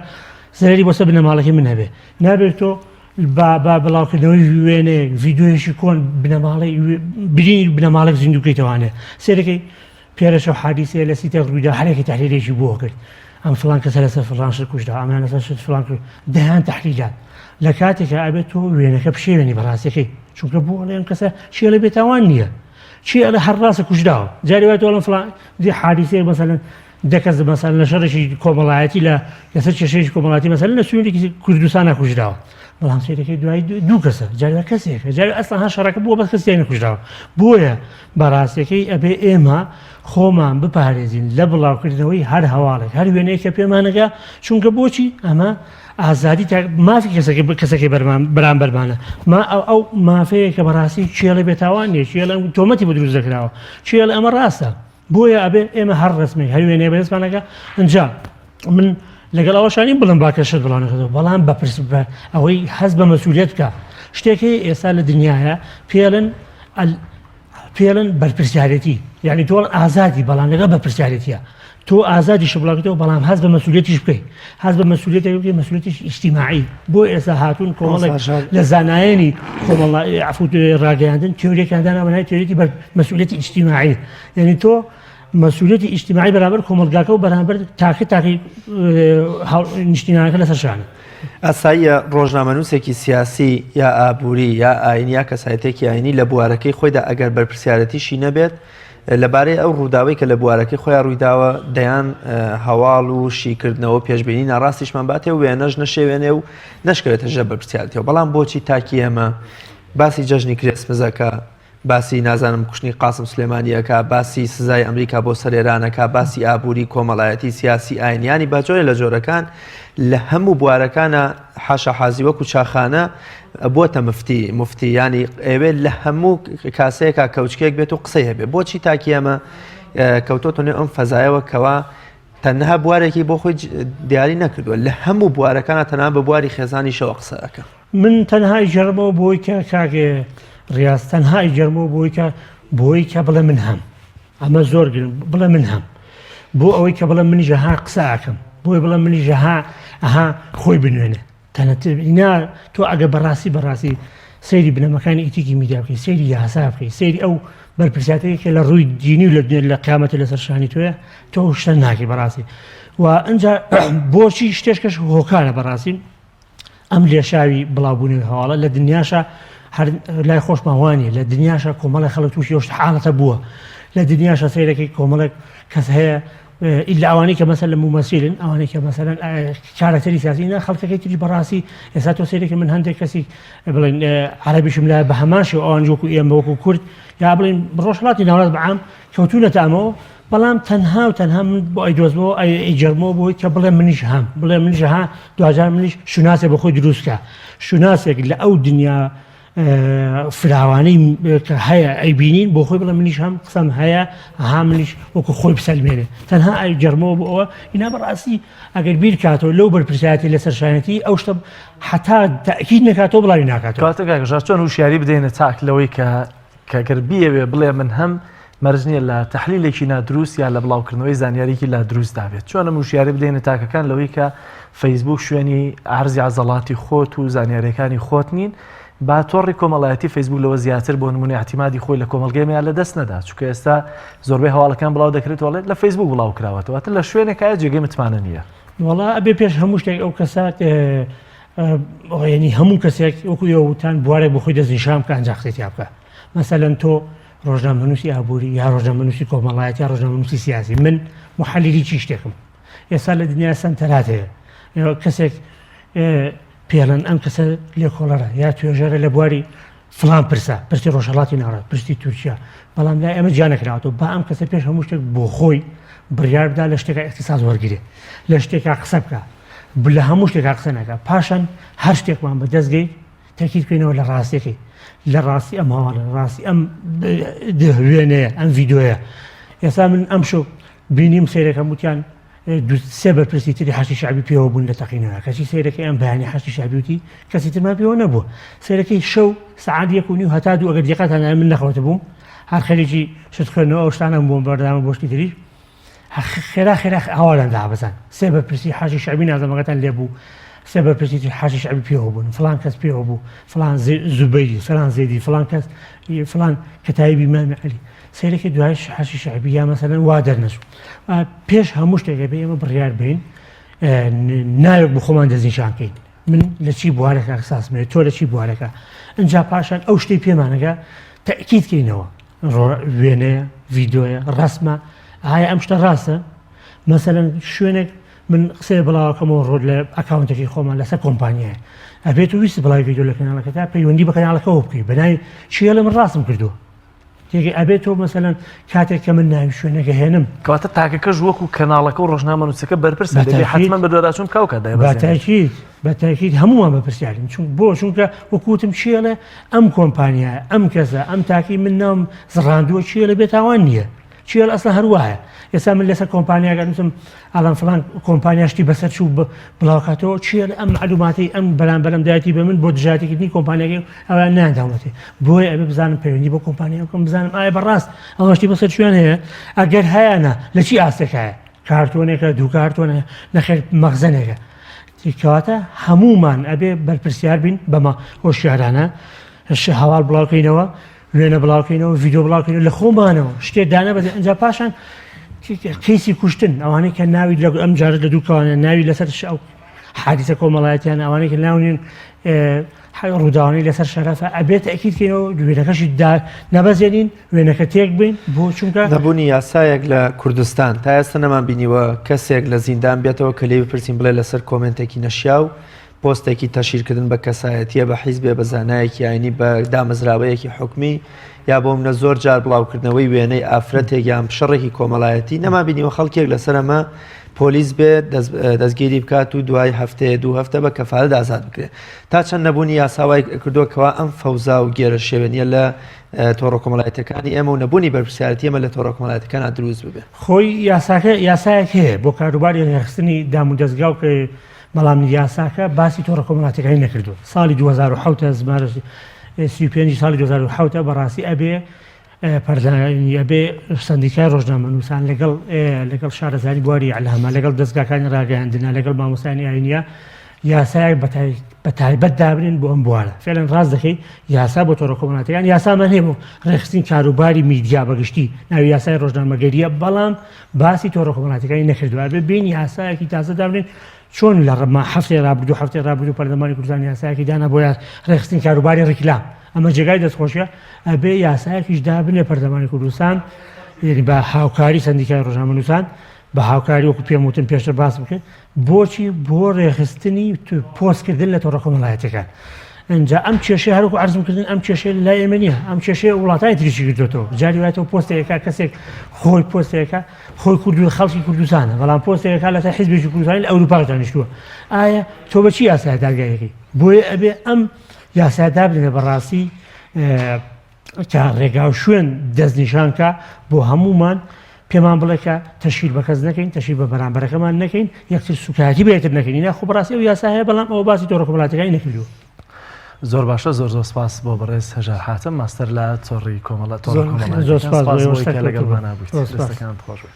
زەرری بۆ سەر بنەماڵەکەی من هەبێ نابێت تۆ با با بڵاوکردنەوەی وێنەیەک ڤیدیۆیەکی کۆن بنەماڵەی برینی بنەماڵێک زیندووکەیتەوانێ سێرەکەی پێرەشەو حادیسەیە لە سیتێک ڕوویدا هەرێکی تەحلیلێکی بۆ کرد ئەم فڵان کەسە لەسەر فڵان شت کوژرا ئەمان لەسەر شت فڵان کرد دەیان تەحلیلات لە کاتێکا ئەبێت تۆ وێنەکە بشێوێنی بەڕاستەکەی چونکە بۆ ئەڵێ ئەم کەسە چی ئەڵێ بێتاوان نییە چی ئەڵێ هەر ڕاستە کوژراوە جاری وای تۆ ئەڵێن فڵان دی حادیسەیە مەسەلەن دە کەس مەسەلەن لە شەڕێکی کۆمەڵایەتی لە لەسەر کێشەیەکی کۆمەڵایەتی مەسەلەن لە سنوورێکی کوردستانا کوژراوە بەڵام سەیرەکەی دوای دوو کەسە جاری وا کەسێکە جاری ئەسڵەن هەر شەڕەکە بووە بەس کەس تیای نەکوژراوە بۆیە بەڕاستەکەی ئەبێ ئێمە خۆمان بپارێزین لە بڵاوکردنەوەی هەر هەواڵێک هەر وێنەیەک کە پێمانەگا چونکە بۆچی ئەمە ئازادی تا مافی کەسەکە کەسەکەی بەرامبەرمانە ما ئەو ئەو مافەیە کە بەڕاستی کێڵێ بێتاوان نیە کێڵێ تۆمەتی بۆ دروست دەکراوە کێڵێ ئەمە ڕاستە بۆیە ئەبێ ئێمە هەر ڕسمێک هەر وێنەیە بەدەستمانەکە ئەنجا من لەگەڵ ئەوەشانی بڵم با کە شت بڵاو نەکردەوە بەڵام بە پرس بە ئەوەی هەست بە مەسئولیت بکە شتێک هەیە ئێستا لە دنیاە پێڵن پێڵن بەرپرسیارێتی یعنی تۆ ئازادی بەڵام لەگەڵ بەرپرسیارێتیە تۆ ئازادی شبڵاکەتەوە بەڵام هەست بە مەسئولیتیش بکەیت هەست بە مەسئولیتێک بکەیت مەسئولیتیش ئیجتیماعی بۆ ئێستا هاتوون کۆمەڵێک لە زانایانی کۆمەڵ عفو ڕاگەیاندن تیۆریەکان دانا بەناوی تیۆریەتی بەر مەسئولیتی ئیجتیماعی یعنی تۆ مەسئولیتی ئیجتیماعی بەرامبەر کۆمەڵگاکە و بەرامبەر تاکە تاکی نیشتیمانەکە لەسەر شانە. ئاساییە ڕۆژنامەنووسێکی سیاسی یا ئابووری یا ئاینی یا کەسایەتێکی ئاینی لە بوارەکەی خۆیدا ئەگەر بەرپرسیارەتیشی نەبێت لەبارەی ئەو ڕووداوەی کە لە بوارەکەی خۆیان ڕوویداوە دەیان هەواڵ و شیکردنەوە پێشبینی ناڕاستیشمان باتێ و وێنەش نەشێوێنێ و نەشکەوێتە ژێر بەرپرسیارەتیەوە بەڵام بۆچی تاکی ئێمە باسی جەژنی کرێسمزەکە باسی نازانم کوشتنی قاسم سلێمانیەکە باسی سزای ئەمریکا بۆ سەر ئێرانەکە باسی ئابووری کۆمەڵایەتی سیاسی ئاینیانی بە جۆرە لە جۆرەکان لە هەموو بوارەکانە حاشا حازی وەکو چاخانە بووەتە مفتی مفتی ینی ئەوێ لە هەموو کاسەیەکا کەوچکێک بێت و قسەی هەبێ بۆچی تاکی ئەمە کەوتۆتە نێو ئەم فەزایەوە کەوا تەنها بوارێکی بۆ خۆی دیاری نەکردووە لە هەموو بوارەکانە تەنها بە بواری خێزانیشەوە قسە ئەکا. من تەنها ئیگەڕمەوە بۆی کە کاک ڕیاز تەنها ئیگەڕمەوە بۆی کە بۆی کە بڵێ من هەم ئەمە زۆر گرنگ بڵێ من هەم بۆ ئەوەی کە بڵێ منیش ها قسە ئەکەم بۆی بڵێ منیش ها ئەها خۆی بنوێنێ تەنەتر نا تۆ ئەگە بەڕاستی بەڕاستی. سەیری بنەماکانی ئیتیکی میدیا بکەی سەیری یاسا بکەی سەیری ئەو بەرپرسیارەتی کە لە ڕووی دینی و لە دنیا لە قیامەتی لەسەر شانی تۆیە تۆ ئەو شتە ناکەی بەڕاستی و ئەنجا بۆچی شتێش کەش هۆکارە بەڕاستی ئەم لێشاوی بڵاوبوونەوەی هەواڵە لە دنیاشە هەر لای خۆشمان وانە لە دنیاشە کۆمەڵی خەڵک تووشی ئەو شتە حاڵەتە بووە لە دنیاشە سەیرەکەی کۆمەڵێک کەس هەیە ئیلا ئەوانەی کە مەسەلەن مومەسیلن ئەوانەی کە مەسەلەن کارەکتەری سیاسی نا خەڵکەکەی تریش بەڕاستی ئێستا تۆ سەیرێکی من هەندێک کەسی بڵێن عەرەبیشم لای بە هەمان شێوە ئەوان وەکو ئێمە وەکو کورد یا بڵێن ڕۆژهەڵاتی ناوەڕاست بەعام کەوتوونەتە ئەمەوە بەڵام تەنها و تەنها من بۆ ئەیدۆزمەوە ئەیجەرمەوە بۆی کە بڵێ منیش هەم بڵێ منیش ها دواجار منیش شوناسێک بە خۆی دروستکە شوناسێک لە ئەو دنیا فراوانەی کە هەیە ئەیبینین بۆ خۆی بڵێ منیش هەم قسەم هەیە ها منیش وەکو خۆی بسەلمێنێ تەنها ئەی جەرمەوە بۆ ئەوە ئینا بەڕاستی ئەگەر بیر کاتەوە لەو بەرپرسیارەتی لەسەر شانەتی ئەو شتە حتا تاکید نەکاتەوە بڵاوی ناکاتەوە. کەواتە کاک ژار چۆن هوشیاری بدەینە تاک لەوەی کە کە گەر بیەوێ بڵێ من هەم مەرج نییە لە تەحلیلێکی نادروست یا لە بڵاوکردنەوەی زانیاریی لادروستدا بێت چۆن ئەم وشیاری بدەینە تاکەکان لەوەی کە فەیسبوک شوێنی عەرزی عەزەڵاتی خۆت و زانیاریەکانی خۆت نین با تۆڕی کۆمەڵایەتی فەیسبوک لەوە زیاتر بۆ نمونە اعتیمادی خۆی لە کۆمەڵگەی میا لە دەست نەدا چونکە ئێستا زۆربەی هەواڵەکان بڵاو دەکرێت وڵێت لە فەیسبوک بڵاو کراوەتەوە تر لە شوێنێکایە جێگەی متمانە نییە. وەڵا ئەبێ پێش هەموو شتێک ئەو کەسە یعنی هەموو کەسێک وەکو ئێوە وتان بوارێک بۆ خۆی دەستنیشان بکە ئەنجا قسەی تیا بکە مەسەلەن تۆ ڕۆژنامەنووسی ئابووری یا ڕۆژنامەنووسی کۆمەڵایەتی یا ڕۆژنامەنووسی سیاسی من محللی چی شتێکم ئێستا لە دنیا سەنتەرات هەیە کەسێک پێڵەن ئەم کەسە لێکۆڵەرە یا توێژەرە لە بواری فلان پرسە پرسی ڕۆژهڵاتی ناڕات پرسی تورکیا بەڵام لای ئەمە جیا نەکراوەتەوە با ئەم کەسە پێش هەموو شتێک بۆ خۆی بڕیار بدا لە شتێکا اختصاص وەرگێ لە شتێکا قسە بکە لە هەموو شتێکا قسە نەکە پاشان هەر شتێکمان بە دەستگەی تەکید بکەینەوە لە ڕاستیەکەی لە ڕاستی ئەم هەواڵە لە ڕاستی ئەم وێنەیە ئەم ڤیدۆیە ئێستا من ئەم شو بینیم سەیرەکەم وتیان سێ بەرپرسی تری حەشی شعبی پێوە بوون لە تەقینەوە کەچی سەیرەکەی ئەم بەیانی حەشی شعبی وتی کەسی ترمان پێوە نەبوو سەیرەکەی شەو سەعات یەک و نیو هەتا دوو ئەگەر دیقەتان من نەخەوتە بووم هەر خەریکی شت خوێندنەوە ئەو شتانەم بووم بەردەوام بۆ شتی تریش خێرا خێرا هاواریان دابەزان سێ بەرپرسی حاجی شەعبی نازەمەکەتان لێ بوو سێ بەرپرسی تر حاجی شەعبی پێوە بوون فلان کەس پێوە بوو فلان زوبەیری فلان زێدی فلان کەس فلان کەتایبی مامی عەلی سەیرەکە دوای حاجی شەعبی یا مەسەلەن وا دەرنەچوو پێش هەموو شتێک بێ ئێمە بڕیار بین ناوێک بۆ خۆمان دەستنیشان بکەین من لە چی بوارێکە اختصاصم هەیە تۆ لە چی بوارێکە ئینجا پاشان ئەو شتەی پێمانەگە تەئکید کەینەوە وێنەیە ڤیدۆیە ڕەسمە ئایا ئەم شتە ڕاستە مەسەلەن شوێنێک من قسەیە بڵاوەکەمەوە ڕۆت لە ئەکاونتەکەی خۆمان لەسەر کۆمپانیایە ئەبێت و ویست بڵاوی ڤیدۆ لە کەناڵەکەتا پەیوەندی بە کەناڵەکەەوە بکەی بەناوی چیە لە من ڕاستم کردووە تێگەی ئەبێت تۆ مەسەلەن کاتێک کە من ناوی شوێنەکە هێنم کەواتە تاکەکەش وەکو کەناڵەکە و ڕۆژنامەنووسەکە بەرپرسە دەبێ حتمما بەدواداچوون بکا و کات دایبەزێنێت. بەتاکید بەتاکید هەموومان بەپرسیارین چون بۆ چونکە وەکو وتم چیەڵێ ئەم کۆمپانیایە ئەم کەسە ئەم تاکی من ناوم زڕاندووە چیەڵێ بێتاوان نییە چیەڵ ئەسڵا هەر وایە ئێستا من لەسەر کۆمپانیاگە نووسم ئەڵم فلان کۆمپانیا شتی بەسەر چوو بڵاوکاتەوە چیەڵێ ئەم معلوماتی ئەم بەرامبەرم دایەتی بە من بۆ دژایەتیکردنی کۆمپانیاکەی ئەویان ناداومەتێ بۆیە ئەبێ بزانم پەیوەندی بۆ کۆمپانیا بکەم بزانم ئایا بەڕاست ئەوە شتی بەسەر چویان هەیە ئەگەر هەیەە لە چی ئاستێکایە کارتۆنێکە دوو کارتۆنە نەخێر مەخزنێکە کەواتە هەمومان ئەبێ بەرپرسیار بین بەمە هۆشیارانە هەواڵ بڵاوکەینەوە وێنە بڵاوکەینەوە ڤیدۆ بڵاوکەینەوە لە خۆمانەوە شتێ دانە بەدە ئەجا پاشان کەیسی کوشتن ئەوانەی کە ناوی لە ئەم جارە لە دووکەوانە ناوی لەسەر ئەو حادیسە کۆمەڵایەتیان ئەوانەی کە ناونین ڕووداوانەی لەسەر شەرەفە ئەبێت تەئکید کەینەوە وێنەکەشی دا نەبەزێنین وێنەکە تێک بین بۆ چونکە نەبوونی یاسایەک لە کوردستان تا ئێستا نەمان بینیوە کەسێک لە زیندان بێتەوە کە لێی بپرسین بڵێ لەسەر کۆمێنتێکی نەشیاو پۆستێکی تەشهیرکردن بە کەسایەتیە بە حیزبێ بە زانایەکی ئاینی بە دامەزراوەیەکی حکومی یا بۆ منە زۆر جار بڵاوکردنەوەی وێنەی ئافرەتێک یان شەڕێکی کۆمەڵایەتی نەمان بینیوە خەڵکێک لەسەر ئەمە پۆلیس بێت دەستگیری بکات و دوای هەفتەیە دوو هەفتە بە کەفالەت ئازاد بکرێت تا چەند نەبوونی یاسا وای کردووە کەوا ئەم فەوزا و گێرە شێوێنیە لە تۆڕە کۆمەڵایەتەکانی ئێمە و نەبوونی بەرپرسیارەتی ئێمە لە تۆڕە کۆمەڵایەتەکان دروست ببێ. خۆی یاساکە یاسایەک هەیە بۆ کاروباری ڕێکخستنی دامودەزگا و بەڵام یاساکە باسی تۆڕە کۆمەڵاتەکانی نەکردووە ساڵی 2007 زمارە 35 ساڵی 2007 بەڕاستی ئەبێ پەرلەمانی ئەبێ سەندیکای ڕۆژنامەنووسان لەگەڵ لەگەڵ شارەزانی بواری ئیعلامە لەگەڵ دەزگاکانی ڕاگەیاندنە لەگەڵ مامۆستایانی ئاینیە. یاسایەک بە تایبەت دابنێن بۆ ئەم بوارە. فعلەن ڕاست دەکەی یاسا بۆ تۆڕە کۆمەڵاتیەکان یاسامان هەیە بۆ ڕێکخستنی کاروباری میدیا بەگشتی ناوی یاسای ڕۆژنامەگەریە بەڵام باسی تۆڕە کۆمەڵاتیەکانی نەکردووە ئەبێ بین یاسایەکی تازە دابنێن چۆن لە ڕما هەفتەی ڕابردوو هەفتەی ڕابردوو پەرلەمانی کوردستان یاسایەکی دانا بۆ ڕێکخستنی کاروباری ڕیکلام ئەمە جێگای دەستخۆشیە ئەبێ یاسایەکیش دابنێ پەرلەمانی کوردستان یعنی بە هاوکاری سندیکای ڕۆژنامەنووسان بە هاوکاری وەکو پێم وتن پێشتر باسم کرد بۆچی بۆ ڕێخستنی پۆستکردن لە تۆڕە کۆمەڵایەتەکان ئەجا ئەم کێشەی هەرکو عرضم کردن ئەم کێشەی لای ئێمە نییە ئەم کێشەیە وڵاتانی تریشی کردوێتەوە جاری وایەتەوە پۆستێکە کەسێک خۆی پۆستێکە خۆی کوردو خەڵکی کوردستانە بەڵام پۆستێکە لەسەر حیزبێکی کوردستانی لە ئەوروپاش دانیشتووە ئایا تۆ بە چی یاسای دادگایەکەی بۆیە ئەبێ ئەم یاسا دابنێ بەڕاستی کە ڕێگا و شوێن دەستنیشان کا بۆ هەموومان پێمان بڵێ کە تەشهیر بە کەس نەکەین تەشهیر بە بەرامبەرەکەمان نەکەین یەکتر سوکایەتی بە یەکتر نەکەین اینا خۆ بەڕاستی ئەو یاسا هەیە بەڵام ئەوە باسی تۆڕە کۆمەڵاتیەکانی نەکردووە. زۆر باشە زۆر زۆر سپاس بۆ بەڕێز هەژار حاتم ماستەر لە تۆڕی کۆمەڵە تۆڕە زۆر زۆر کۆمەڵایەتیەکان سپاس سپاس بۆ ئێوەش بۆی کە سەرکەوتوو بن لەگەڵمانا بوویت زۆر سپاس. دەستەکانت خۆش بێت.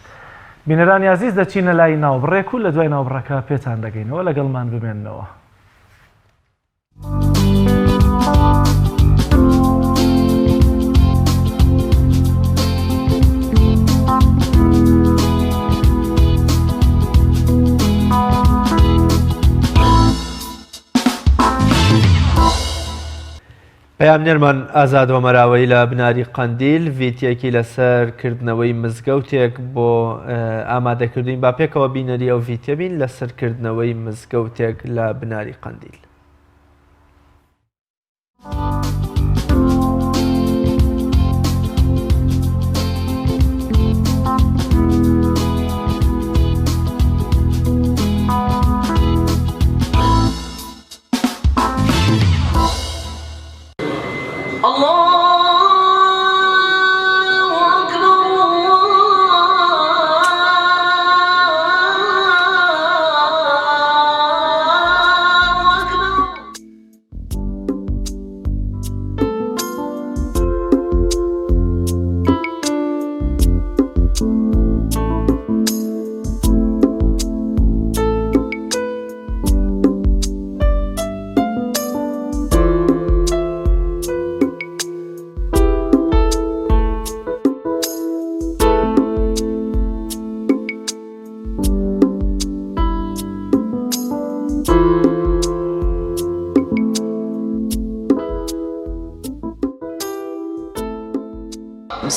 بینەرانی ئازیز دەچینە لای ناوبڕێک و لە دوای ناوبڕەکە پێتان دەگەینەوە لەگەڵمان بمێننەوە. پەیامنێرمان ئازاد ئۆمەراوەیی لە بناری قەندیل ڤیتیەکی لەسەر کردنەوەی مزگەوتێک بۆ ئامادەکردوین با پێکەوە بینەری ئەو ڤیتیە بین لەسەر کردنەوەی مزگەوتێک لە بناری قەندیل.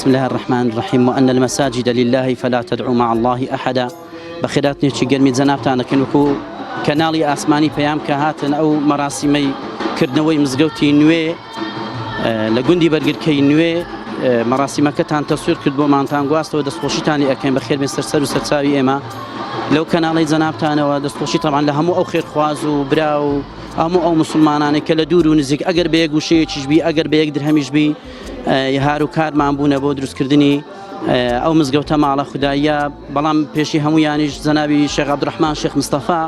بسم الله الرحمن الرحیم وأن المساجد لله فلا تدعوا مع الله أحدا بەخێراتنێکی گەرمی جەنابتان دەکەین وەکو کەناڵی ئاسمانی پەیام کە هاتن ئەو مەراسیمەی کردنەوەی مزگەوتی نوێ لە گوندی بەرگرکەی نوێ مەراسیمەکەتان تەسویر کرد بۆمانتان گواستەوە دەستخۆشیتانی ئەەکەین بەخێر بێن سەر سەر و سەرچاوی ئێمە لەو کەناڵی جەنابتانەوە دەستخۆشی تەمان لە هەموو ئەو خێرخواز و برا و هەموو ئەو مسلمانانەی کە لە دوور و نزیک ئەگەر بە یەک وشەیەکیش بی ئەگەر بە یەک درهەمیش بی هار و کارمان بوونە بۆ دروستکردنی ئەو مزگەوتە ماڵە خوداییە بەڵام پێشی هەمویانیش جەنابی شێخ عەبدوڕەحمان شێخ مستەفا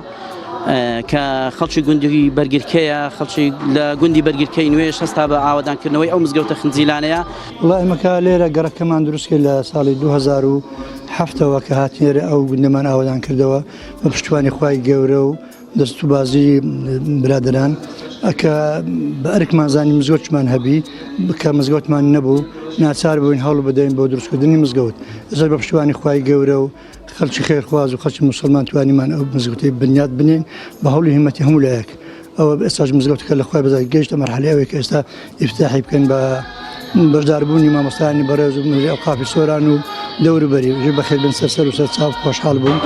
کە خەڵکی گوندی بەرگرکەیە خەڵکی لە گوندی بەرگرکەی نوێش هەستا بە ئاوەدانکردنەوەی ئەو مزگەوتە خنجیلانەیە. وەڵا ئێمە کە لێرە گەڕەکەمان دروست کرد لە ساڵی 2007ەوە کە هاتین لێرە ئەو گوندەمان ئاوەدان کردەوە بە پشتیوانی خوای گەورە و دەست و بازی برادەران کە بە ئەرکمان زانی مزگەوتمان هەبی کە مزگەوتمان نەبوو ناچار بووین هەوڵ بدەین بۆ دروستکردنی مزگەوت زۆر بە پشتیوانی خوای گەورە و خەڵکی خێرخواز و خەڵکی موسڵمان توانیمان ئەو مزگەوتەی بنیات بنێین بە هەوڵی هیمەتی هەموو لایەک ئەوە ئێستاش مزگەوتەکە لە خوای بەزای گەیشتە مەرحەلەی ئەوەی کە ئێستا ئیفتاحی بکەن بە بەشداربوونی مامۆستایانی بەڕێز و مزگەوتی ئەوقافی سۆران و دەوروبەری بەخێر بن سەر سەر و سەر چاو خۆشحاڵ بووم.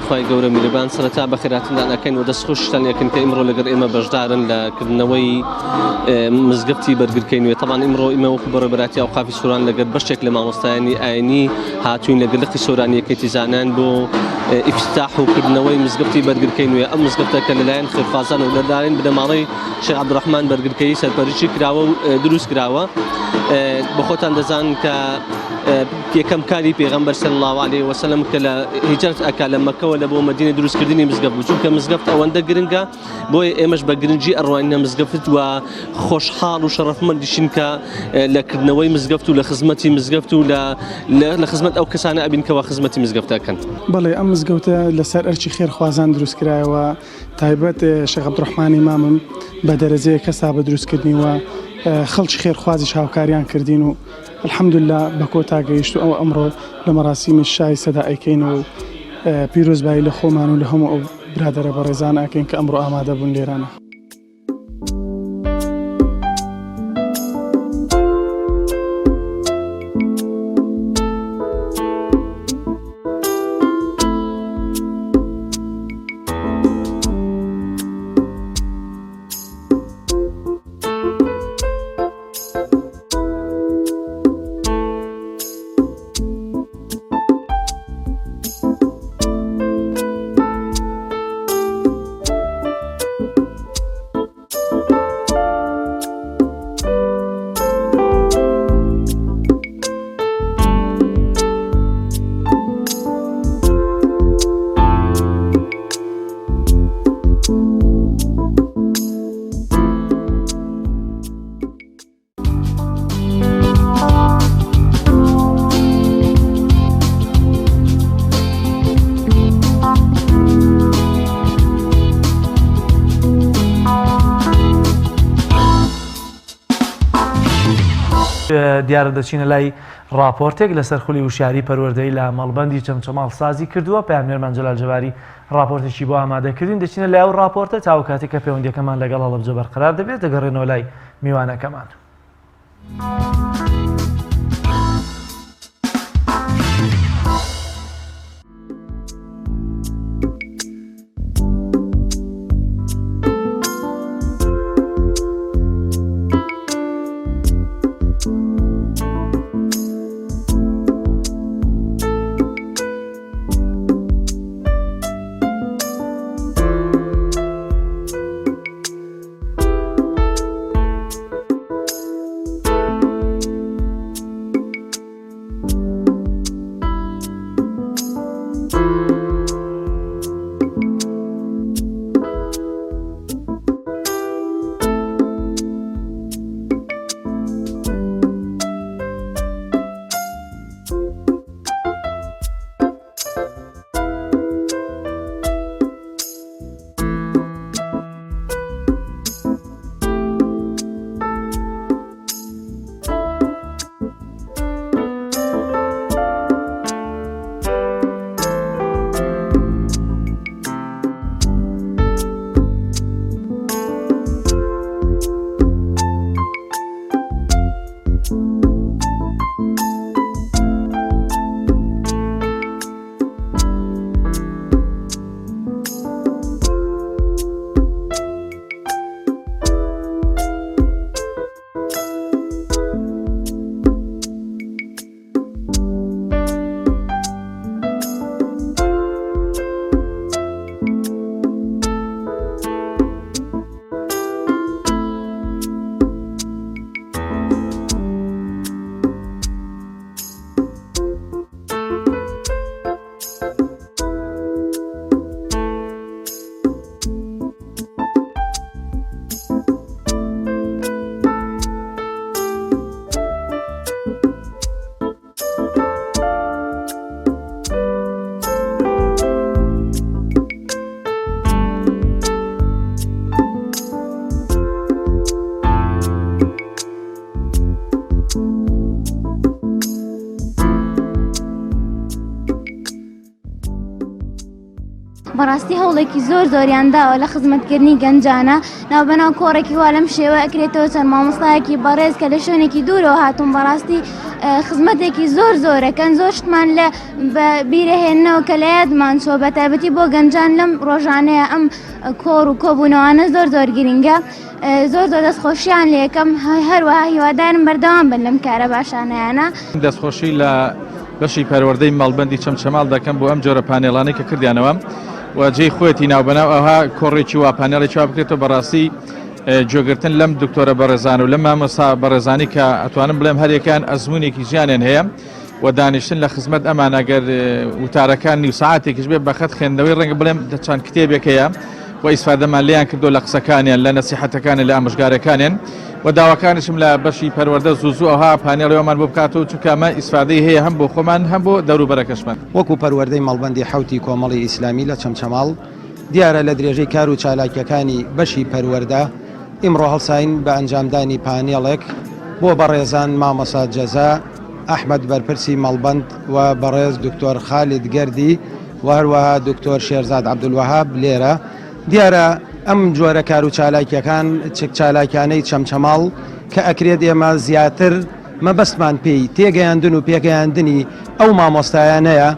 خوای گەورە میرەبان سەرەتا بەخێراتندان ئەکەین و دەستخۆشتان ئەکەین کە ئیمڕۆ لەگەڵ ئێمە بەشدارن لە کردنەوەی مزگەفتی بەرگرکەی نوێ تەبان ئیمڕۆ ئیمە وەکو بەڕێوەبەرایەتی ئەوقافی سۆران لەگەر بەشێک لە مامۆستایانی ئاینی هاتوین لەگەر لقی سۆران یەکێتی زانایان بۆ ئیفتتاح و کردنەوەی مزگەفتی بەرگرکەی نوێ ئەم مزگەفتە کە لەلایەن خێرخوازان و لەلایەن بنەماڵەی شێخ عەبدوڕەحمان بەرگرکەیی سەرپەرشتی کراوە و دروست کراوە بەخۆتان دەزان کە یەکەم کاری پێغەمبەر صلی اللە علیه وسلم کە لە هیجرەت ئەکا لە مەکەوە لە بۆ مەدینە دروستکردنی مزگەفت بوو چونکە مزگەفت ئەوەندە گرنگە بۆیە ئێمەش بە گرنگی ئەڕوانینە مزگەفت و خۆشحاڵ و شەڕەفمەندیشین کە لە کردنەوەی مزگەفت و لە خزمەتی مزگەفت و لە لە خزمەت ئەو کەسانە ئەبین کەوا خزمەتی مزگەفت ئەکەن. بەڵێ ئەم مزگەوتە لەسەر ئەرکی خێرخوازان دروستکرایەوە تایبەت شێخ عەبدوڕەحمانی مامم بە دەرەجەیەک هەستا بە دروستکردنی و خەڵکی خێرخوازیش هاوکاریان کردین و الحمدللە بە کۆتا گەیشت و ئەوە ئەمڕۆ لە مەراسیمی شای سەدا ئەیکەین و پیرۆزبایی لە خۆمان و لە هەموو ئەو برادەرە بەڕێزانە ئەکەین کە ئەمڕۆ ئامادە بوون لێرانە. دیارە دەچینە لای ڕاپۆرتێک لەسەر خولی وشیاری پەروەردەی لە مەڵبەندی چەمچەماڵ سازی کردووە پەیامنێرمان جەلال جەباری ڕاپۆرتێکی بۆ ئامادەکردین دەچینە لای ئەو ڕاپۆرتە تاو کاتێک کە پەیوەندیەکەمان لەگەڵ هەڵەبجە بەرقەرار دەبێت دەگەڕێنەوە لای میوانەکەمان. هەوڵێکی زۆر زۆریان داوە لە خزمەتکردنی گەنجانە ناوبەناو کۆڕێکی وا لەم شێوە ئەکرێتەوە چەند مامۆستایەکی بەڕێز کە لە شوێنێکی دوورەوە هاتوون بەڕاستی خزمەتێکی زۆر زۆرەکەن زۆر شتمان لە بیرەهێنەوە کە لە یادمان چۆ بە تایبەتی بۆ گەنجان لەم ڕۆژانەیە ئەم کۆڕ و کۆبوونەوانە زۆر زۆر گرنگە زۆر زۆر دەستخۆشیان لەکەم هەروەها هیوادارم بەردەوام بن لەم کارە باشانیانە. دەستخۆشی لە بەشی پەروەردەی مەڵبەندی چەمچەماڵ دەکەم بۆ ئەم جۆرە پانێڵانەی کە کردیانەوە و جێی خۆیەتی ناوبەناو ئەوها کۆڕێکی وا پانێڵێکی وا بکرێتەوە بەڕاستی گوێگرتن لەم دکتۆرە بەڕێزان و لەم مامۆستا بەڕێزانی کە ئەتوانم بڵێم هەریەکان ئەزمونێکی ژیانیان هەیە و دانیشتن لە خزمەت ئەمان ئەگەر وتارەکان نیو ساعتێکیش بێ بەخەت خوێندنەوەی ڕەنگە بڵێم چەند کتێبێک هەیە و ئیسفادەمان لێیان کردو لە قسەکانیان لە نەسیحەتەکانیان لە ئامۆژگارەکانیان و داواکانیشم لە بەشی پەروەردە زوو زوو ئەوها پانێڵی ئەومان بۆ بکاتەوە چونکە ئەمە ئیسفادەی هەیە هەم بۆ خۆمان هەم بۆ دەوروبەرەکەشمان. وەکو پەروەردەی مەڵبەندی حەوتی کۆمەڵی ئیسلامی لە چەمچەماڵ، دیارە لە درێژەی کار و چالاکییەکانی بەشی پەروەردە، ئیمڕۆ هەڵساین بە ئەنجامدانی پانێڵێک بۆ بەڕێزان مامۆسا جەزا ئەحمەد بەرپرسی مەڵبەند و بەڕێز دکتۆر خالید گەردی و هەروەها دکتۆر شێرزاد عەبدولوەهاب لێرە دیارە ئەم جۆرە کار و چالاکیەکان چک چالاکیانەی چەمچەماڵ کە ئەکرێت ئێمە زیاتر مەبەستمان پێی تێگەیاندن و پێگەیاندنی ئەو مامۆستایانەیە.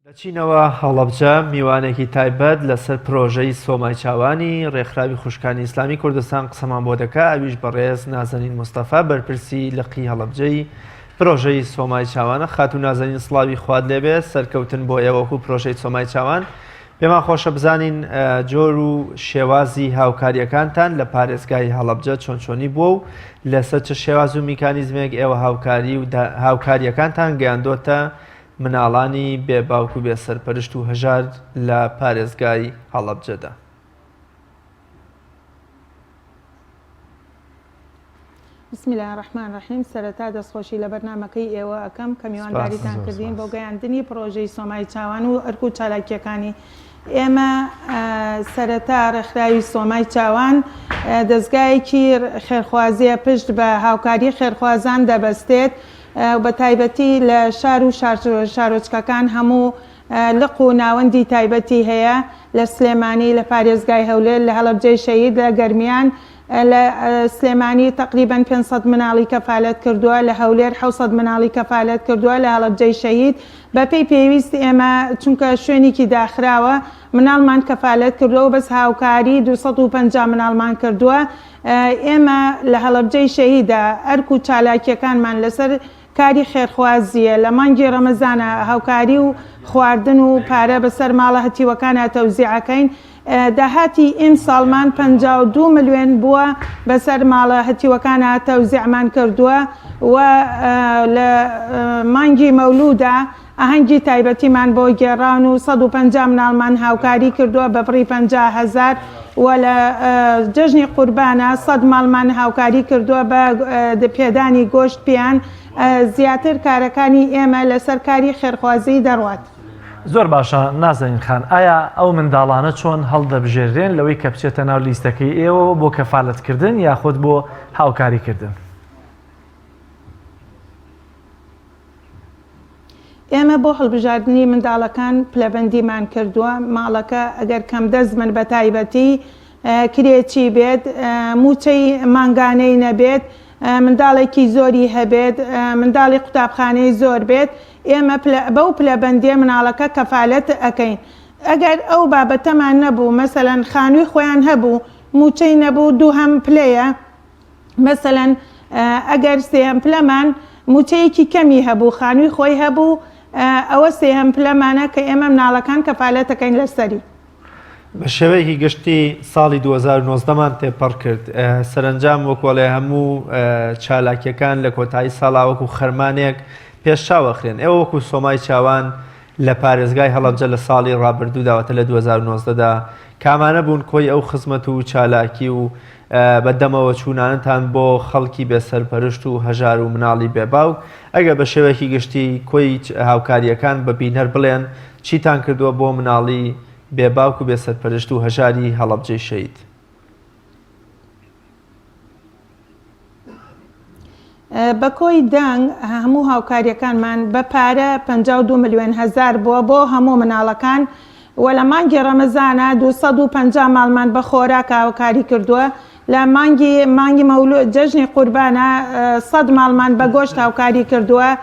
دەچینەوە هەڵەبجە، میوانێکی تایبەت لەسەر پرۆژەی سۆمای چاوانی ڕێکخراوی خوشکانی ئیسلامی کوردستان قسەمان بۆ دەکا، ئەویش بەڕێز نازەنین مستەفا بەرپرسی لقی هەڵەبجەی پرۆژەی سۆمای چاوانە. خاتوو نازەنین سڵاوی خوات لێبێ، سەرکەوتن بۆ ئێوە وەکو پرۆژەی سۆمای چاوان. پێمان خۆشە بزانین جۆر و شێوازی هاوکارییەکانتان لە پارێزگای هەڵەبجە چۆن چۆنی بووە و لەسەر چ شێواز و میکانیزمێک ئێوە هاوکاری و هاوکارییەکانتان گەیاندۆتە مناڵانی بێ باوک و بێ سەرپەرشت و هەژار لە پارێزگای هەڵەبجەدا. بسم اللە الرحمن الرحیم سەرەتا دەستخۆشی لە بەرنامەکەی ئێوە ئەکەم کە میوانداریتان کردین بۆ گەیاندنی پڕۆژەی سۆمای چاوان و ئەرک و چالاکییەکانی ئێمە سەرەتا ڕێکخراوی سۆمای چاوان دەزگایەکی خێرخوازیە پشت بە هاوکاری خێرخوازان دەبەستێت بە تایبەتی لە شار و شارۆچکەکان هەموو لق و ناوەندی تایبەتی هەیە لە سلێمانی، لە پارێزگای هەولێر، لە هەڵەبجەی شەهید، لە گەرمیان، لە سلێمانی تەقریبەن 500 مناڵی کەفالەت کردووە، لە هەولێر 700 مناڵی کەفالەت کردووە، لە هەڵەبجەی شەهید بەپێی پێویست ئێمە چونکە شوێنێکی داخراوە مناڵمان کەفالەت کردووە و بەس هاوکاری 250 مناڵمان کردووە. ئێمە لە هەڵەبجەی شەهیدا ئەرک و چالاکییەکانمان لەسەر کاری خێرخوازییە، لە مانگی ڕەمەزانا هاوکاری و خواردن و پارە بەسەر ماڵە هەتیوەکانا تەوزیع ئەکەین، داهاتی ئیمساڵمان 52 ملیۆن بووە بەسەر ماڵە هەتیوەکانا تەوزیعمان کردووە و لە مانگی مەولودا ئاهەنگی تایبەتیمان بۆ گێڕاون و 150 مناڵمان هاوکاری کردووە بە بڕی 50 هەزار و لە جەژنی قوربانا 100 ماڵمان هاوکاری کردووە بە پێدانی گۆشت پێیان، زیاتر کارەکانی ئێمە لەسەر کاری خێرخوازی دەڕوات. زۆر باشە نازەنین خان، ئایا ئەو منداڵانە چۆن هەڵدەبژێررێن لەوەی کە بچێتە ناو لیستەکەی ئێوەوە بۆ کەفالەتکردن یاخود بۆ هاوکاریکردن؟ ئێمە بۆ هەڵبژاردنی منداڵەکان پلەبەندیمان کردووە، ماڵەکە ئەگەر کەمدەست بن بەتایبەتی کرێچی بێت، مووچەی مانگانەی نەبێت، منداڵێکی زۆری هەبێت، منداڵی قوتابخانەی زۆر بێت، ئێمە بەو پلەبەندییە مناڵەکە کەفالەت ئەکەین. ئەگەر ئەو بابەتەمان نەبوو، مەسەلەن خانووی خۆیان هەبوو، مووچەی نەبوو، دووهەم پلەیە، مەسەلەن ئەگەر سێیەم پلەمان مووچەیەکی کەمی هەبوو، خانووی خۆی هەبوو، ئەوە سێیەم پلەمانە کە ئێمە مناڵەکان کەفالەتەکەین لەسەری. بە شێوەیەکی گشتی ساڵی 2019 مان تێپەڕ کرد، سەرەنجام وەکو ئەڵێ هەموو چالاکیەکان لە کۆتایی ساڵا وەکو خەرمانێک پێش چاو ئەخرێن، ئێوە وەکو سۆمای چاوان لە پارێزگای هەڵەبجە لە ساڵی ڕابردوودا واتە لە 2019 دا کامانە بوون کۆی ئەو خزمەت و چالاکی و بە دەمەوە چوونانەتان بۆ خەڵکی بێ سەرپەرشت و هەژار و مناڵی بێ باوک ئەگەر بە شێوەیەکی گشتی کۆی هاوکارییەکان بە بینەر بڵێن چیتان کردووە بۆ مناڵی بێ باوک و بێ سەرپەرشت و هەژاری هەڵەبجەی شەهید؟ بە کۆی دەنگ هەموو هاوکاریەکانمان بە پارە 52 ملیۆن هەزار بووە بۆ هەموو مناڵەکان و لە مانگی ڕەمەزانە 250 ماڵمان بە خۆراک هاوکاری کردووە لە مانگی مانگی مەولو جەژنی قوربانە 100 ماڵمان بە گۆشت هاوکاری کردووە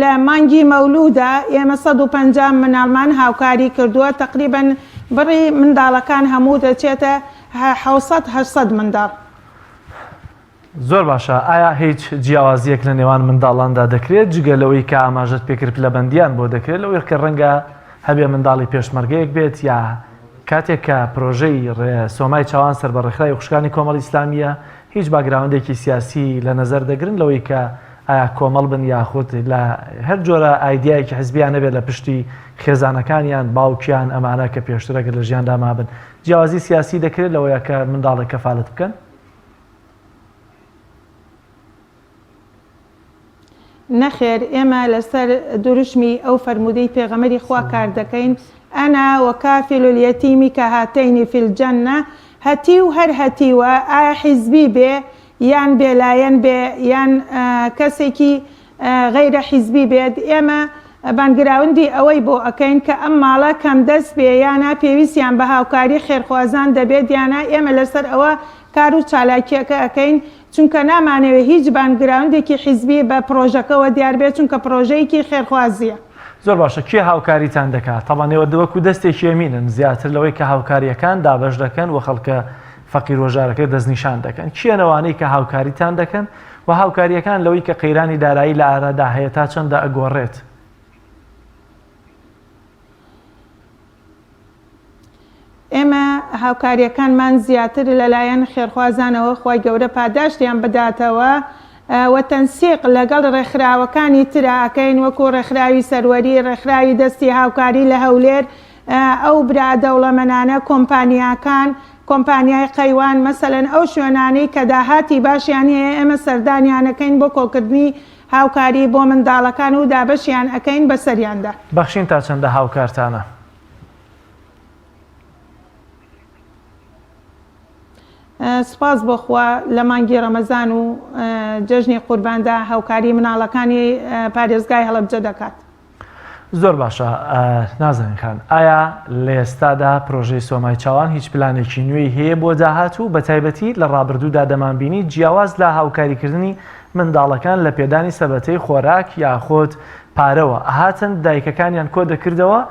لە مانگی مەولودا ئێمە 150 مناڵمان هاوکاری کردووە تقریبا بڕی منداڵەکان هەموو دەچێتە 700 800 منداڵ. زۆر باشە ئایا هیچ جیاوازیەک لە نێوان منداڵاندا دەکرێت جگە لەوەی کە ئاماژەت پێکرد پلەبەندیان بۆ دەکرێت لەوەی کە ڕەنگە هەبێ منداڵی پێشمەرگەیەک بێت یا کاتێک کە پرۆژەی سۆمای چاوان سەر بە ڕێکخراوی خوشکانی کۆمەڵی ئیسلامیە هیچ باگراوندێکی سیاسی لە نەزەر دەگرن لەوەی کە ئایا کۆمەڵ بن یاخود لە هەر جۆرە ئایدیایەکی حزبیان نەبێت لە پشتی خێزانەکانیان باوکیان ئەمانە کە پێشتر ئەگەر لە ژیاندا مابن جیاوازی سیاسی دەکرێت لەوەیە کە منداڵێک کەفالەت بکەن؟ نەخێر ئێمە لەسەر دروشمی ئەو فەرموودەی پێغەمبەری خوا کار دەکەین، انا وکافل الیتیم کهاتین فی الجنە، هەتیو هەر هەتیوە ئایا حیزبی بێ یان بێلایەن بێ یان کەسێکی غەیرە حیزبی بێت، ئێمە بانگراوندی ئەوەی بۆ ئەکەین کە ئەم ماڵە کەمدەست بێ یانا پێویستیان بە هاوکاری خێرخوازان دەبێت یانا ئێمە لەسەر ئەوە کار و چالاکیەکە ئەکەین چونکە نامانەوێ هیچ بانگراوندێکی حیزبی بە پڕۆژەکەوە دیار بێت چونکە پڕۆژەیەکی خێرخوازیە. زۆر باشە کێ هاوکاریتان دەکات؟ تەبعەن ئێوە وەکو دەستێکی یەمینن زیاتر لەوەی کە هاوکاریەکان دابەش دەکەن و خەڵکە فەقیر وەژارەکە دەستنیشان دەکەن کێن ئەوانەی کە هاوکاریتان دەکەن و هاوکاریەکان لەوەی کە قەیرانی دارایی لە ئارادا هەیە تا چەندە ئەگۆڕێت؟ ئێمە هاوکاریەکانمان زیاتر لەلایەن خێرخوازانەوە خوای گەورە پاداشتیان بداتەوە و تەنسیق لەگەڵ ڕێکخراوەکانی ترا ئەکەین وەکو ڕێکخراوی سەروەری ڕێکخراوی دەستی هاوکاری لە هەولێر ئەو برا دەوڵەمەنانە کۆمپانیاکان کۆمپانیای قەیوان مەسەلەن ئەو شوێنانەی کە داهاتی باشیان هەیە ئێمە سەردانیان ئەکەین بۆ کۆکردنی هاوکاری بۆ منداڵەکان و دابەشیان ئەکەین بەسەریاندا. بەخشین تا چەندە هاوکارتانە؟ سوپاس بۆ خوا لە مانگی ڕەمەزان و جەژنی قورباندا هاوکاری مناڵەکانی پارێزگای هەڵەبجە دەکات. زۆر باشە نازەنین خان ئایا لە ئێستادا پرۆژەی سۆمای چاوان هیچ پلانێکی نوێی هەیە بۆ داهاتوو بە تایبەتی لە ڕابردوودا دەمانبینی جیاواز لە هاوکاریکردنی منداڵەکان لە پێدانی سەبەتەی خۆراک یاخود پارەوە ئەهاتن دایکەکانیان کۆ دەکردەوە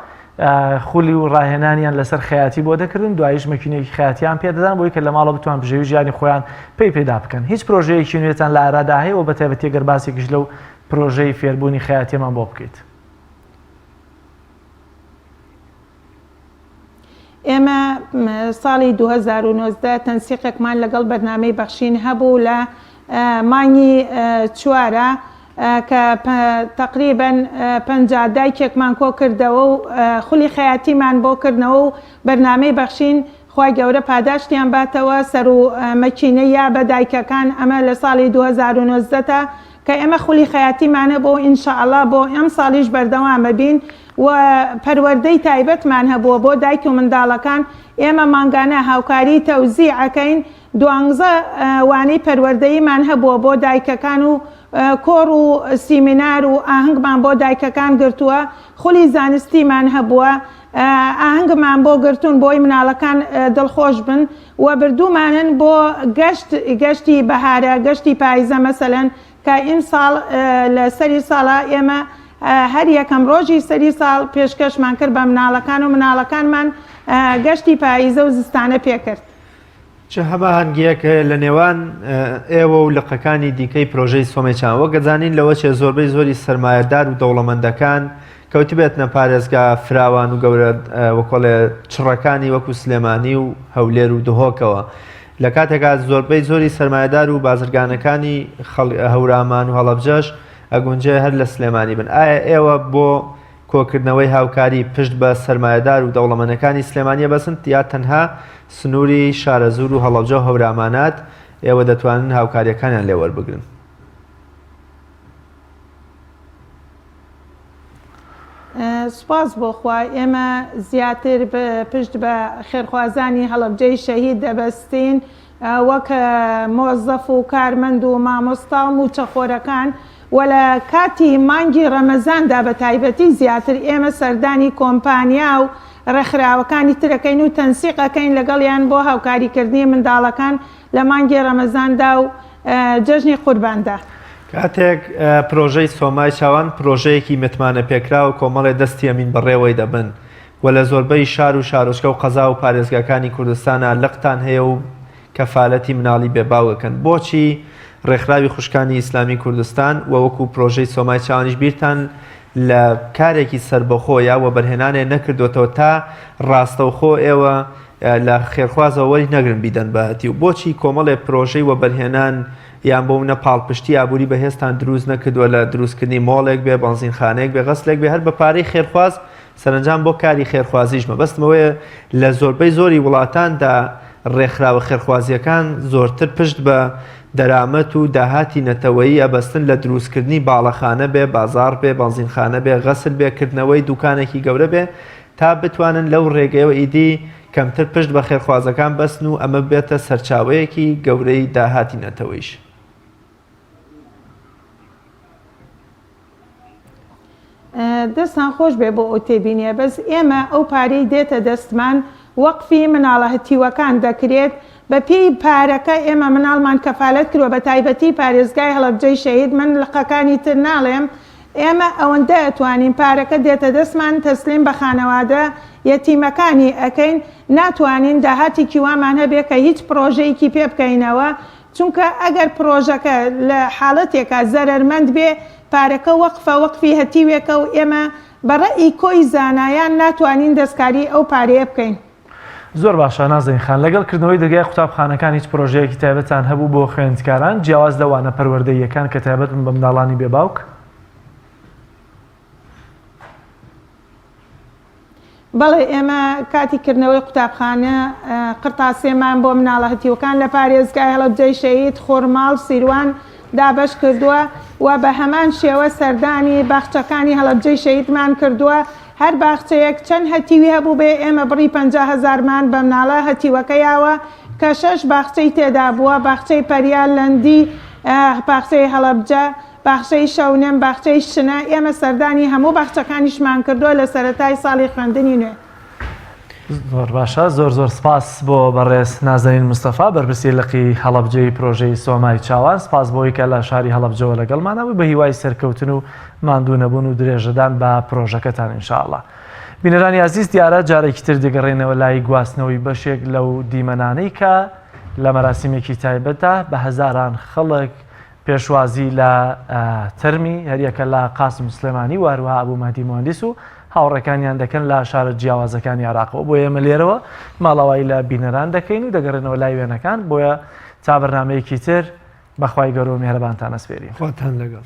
خولی و ڕاهێنانیان لەسەر خەیاتی بۆ دەکردن دوایش مەکینێکی خەیاتیان پێدەدان بۆی کە لە ماڵە بتوان بژێوی ژیانی خۆیان پێی پێدا بکەن هیچ پرۆژەیەکی نوێتان لە ئارادا هەیە و بە تایبەتی گەر باسێکیش لەو پرۆژەی فێربوونی خەیاتیەمان بۆ بکەیت. ئێمە ساڵی 2019 تەنسیقێکمان لەگەڵ بەرنامەی بەخشین هەبوو لە مانگی چوارە کە تەقریبەن 50 دایکێکمان کۆ کردەوە و خولی خەیاتیمان بۆ کردنەوە و بەرنامەی بەخشین خوای گەورە پاداشتیان باتەوە سەرو مەکینەی یا بە دایکەکان ئەمە لە ساڵی 2019 تا کە ئێمە خولی خەیاتیمان هەبوو ان شاء اللە بۆ ئەمساڵیش بەردەوام ئەبین و پەروەردەی تایبەتمان هەبووە بۆ دایک و منداڵەکان ئێمە مانگانە هاوکاری تەوزیع ئەکەین دوانزە وانەی پەروەردەییمان هەبووە بۆ دایکەکان و کۆڕ و سیمینار و ئاهەنگمان بۆ دایکەکان گرتووە خولی زانستیمان هەبووە ئاهەنگمان بۆ گرتوون بۆی مناڵەکان دڵخۆش بن و بردوومانن بۆ گەشت گەشتی بەهارە گەشتی پایزە مەسەلەن کە ئیمساڵ لە سەری ساڵا ئێمە هەر یەکەم ڕۆژی سەری ساڵ پێشکەشمان کرد بە مناڵەکان و مناڵەکانمان گەشتی پایزە و زستانە پێکرد. چ هەماهەنگییەک هەیە لە نێوان ئێوە و لقەکانی دیکەی پرۆژەی سۆمەی چاوان؟ وەک ئەزانین لەوە چێ زۆربەی زۆری سەرمایەدار و دەوڵەمەندەکان کەوتبێتنە پارێزگا فراوان و گەورە وەکۆڵێ چڕەکانی وەکو سلێمانی و هەولێر و دهۆکەوە لە کاتێکا زۆربەی زۆری سەرمایەدار و بازرگانەکانی هەورامان و هەڵەبجەش ئەگونجێ هەر لە سلێمانی بن ئایا ئێوە بۆ. کۆکردنەوەی هاوکاری پشت بە سەرمایەدار و دەوڵەمەنەکانی سلێمانی ئەبەستن یا تەنها سنووری شارەزوور و هەڵەبجە و هەورامانات ئێوە دەتوانن هاوکاریەکانیان لێ وەربگرن؟ سوپاس بۆ خوا ئێمە زیاتر پشت بە خێرخوازانی هەڵەبجەی شەهید دەبەستین وەک مۆزەف و کارمەند و مامۆستا و مووچەخۆرەکان و لە کاتی مانگی ڕەمەزاندا بە تایبەتی زیاتر ئێمە سەردانی کۆمپانیا و ڕێکخراوەکانی ترەکەین و تەنسیق ئەکەین لەگەڵیان بۆ هاوکاریکردنی منداڵەکان لە مانگی ڕەمەزاندا و جەژنی قورباندا. کاتێک پرۆژەی سۆمای چاوان پرۆژەیەکی متمانەپێکراوە کۆمەڵێ دەستی ئەمین بەڕێوەی دەبن و لە زۆربەی شار و شارۆچکە و قەزا و پارێزگاکانی کوردستانا لقتان هەیە و کەفالەتی مناڵی بێ باوک ئەکەن بۆچی ڕێکخراوی خوشکانی ئیسلامی کوردستان و وەکو پرۆژەی سۆمای چاوانیش بیرتان لە کارێکی سەربەخۆ یا وەبەرهێنانێ نەکردۆتەوە تا ڕاستەوخۆ ئێوە لە خێرخوازەوە وەری نەگرن بیدەن بە هەتیو بۆچی کۆمەڵێ پرۆژەی وەبەرهێنان یان بۆ منە پاڵپشتی ئابووری بەهێزتان دروست نەکردووە لە دروستکردنی مۆڵێک بێ بەنزینخانەیەک بێ غەسلێک بێ هەر بە پارەی خێرخواز سەرەنجام بۆ کاری خێرخوازیش مەبەستم ئەوەیە لە زۆربەی زۆری وڵاتاندا ڕێکخراوە خێرخوازییەکان زۆرتر پشت بە دەرامەت و داهاتی نەتەوەیی ئەبەستن لە دروستکردنی باڵەخانە بێ بازاڕ بێ بەنزینخانە بێ غەسل بێ کردنەوەی دوکانێکی گەورە بێ تا بتوانن لەو ڕێگەیەوە ئیدی کەمتر پشت بە خێرخوازەکان بەستن و ئەمە ببێتە سەرچاوەیەکی گەورەی داهاتی نەتەوەیش. دەستان خۆش بێ بۆ ئەو تێبینیە بەس ئێمە ئەو پارەی دێتە دەستمان وەقفی مناڵە هەتیوەکان دەکرێت بە پێی پارەکە ئێمە مناڵمان کەفالەت کروە بە تایبەتی پارێزگای هەڵەبجەی شەهید من لقەکانی تر ناڵێم ئێمە ئەوەندە ئەتوانین پارەکە دێتە دەستمان تەسلیم بە خانەوادە یەتیمەکانی ئەکەین ناتوانین داهاتێکی وامان هەبێ کە هیچ پڕۆژەیەکی پێ بکەینەوە چونکە ئەگەر پڕۆژەکە لە حاڵەتێکا زەرەرمەند بێ پارەکە وەقفە وەقفی هەتیوێکە و ئێمە بە ڕەئی کۆی زانایان ناتوانین دەستکاری ئەو پارەیە بکەین. زۆر باشە نازەنین خان، لەگەڵ کردنەوەی دەرگای قوتابخانەکان هیچ پرۆژەیەکی تایبەتتان هەبوو بۆ خوێندکاران جیاواز لە وانە پەروەردەییەکان کە تایبەت بن بە منداڵانی بێ باوک؟ بەڵێ ئێمە کاتی کردنەوەی قوتابخانە قرتاسیەمان بۆ مناڵە هەتیوەکان لە پارێزگای هەڵەبجەی شەهید خورماڵ سیروان دابەش کردووە و بە هەمان شێوە سەردانی باخچەکانی هەڵەبجەی شەهیدمان کردووە هەر باخچەیەک چەند هەتیوی هەبووبێ ئێمە بڕی 50 هەزارمان بە مناڵە هەتیوەکە یاوە کە شەش باخچەی تێدا بووە باخچەی پەریا لەندی باخچەی هەڵەبجە باخچەی شەونم، باخچەی شنە، ئێمە سەردانی هەموو باخچەکانیشمان کردووە لە سەرەتای ساڵی خوێندنی نوێ. زۆر باشە زۆر زۆر سپاس بۆ بەڕێز نازەنین مستەفا بەرپرسی لقی هەڵەبجەی پرۆژەی سۆمای چاوان سپاس بۆی کە لە شاری هەڵەبجەوە لەگەڵمانە بووی بە هیوای سەرکەوتن و ماندوو نەبوون و درێژەدان بە پرۆژەکەتان ان شاء اللە بینەرانی ئازیز دیارە جارێکی تر دەگەڕێنەوە لای گواستنەوەی بەشێک لەو دیمەنانەی کە لە مەراسیمێکی تایبەتدا بە هەزاران خەڵک پێشوازی لە تەرمی هەریەکە لە قاسم سلێمانی و هەروەها ئەبوو مەهدی موهەندیس و هاوڕێکانیان دەکەن لە شارە جیاوازەکانی عێراقەوە بۆیە ئێمە لێرەوە ماڵاوایی لە بینەران دەکەین و دەگەڕێنەوە لای وێنەکان بۆیە تا بەرنامەیەکی تر بەخوای گەورە و میهرەبانتان ئەسپێرین. خواتان لەگەڵ.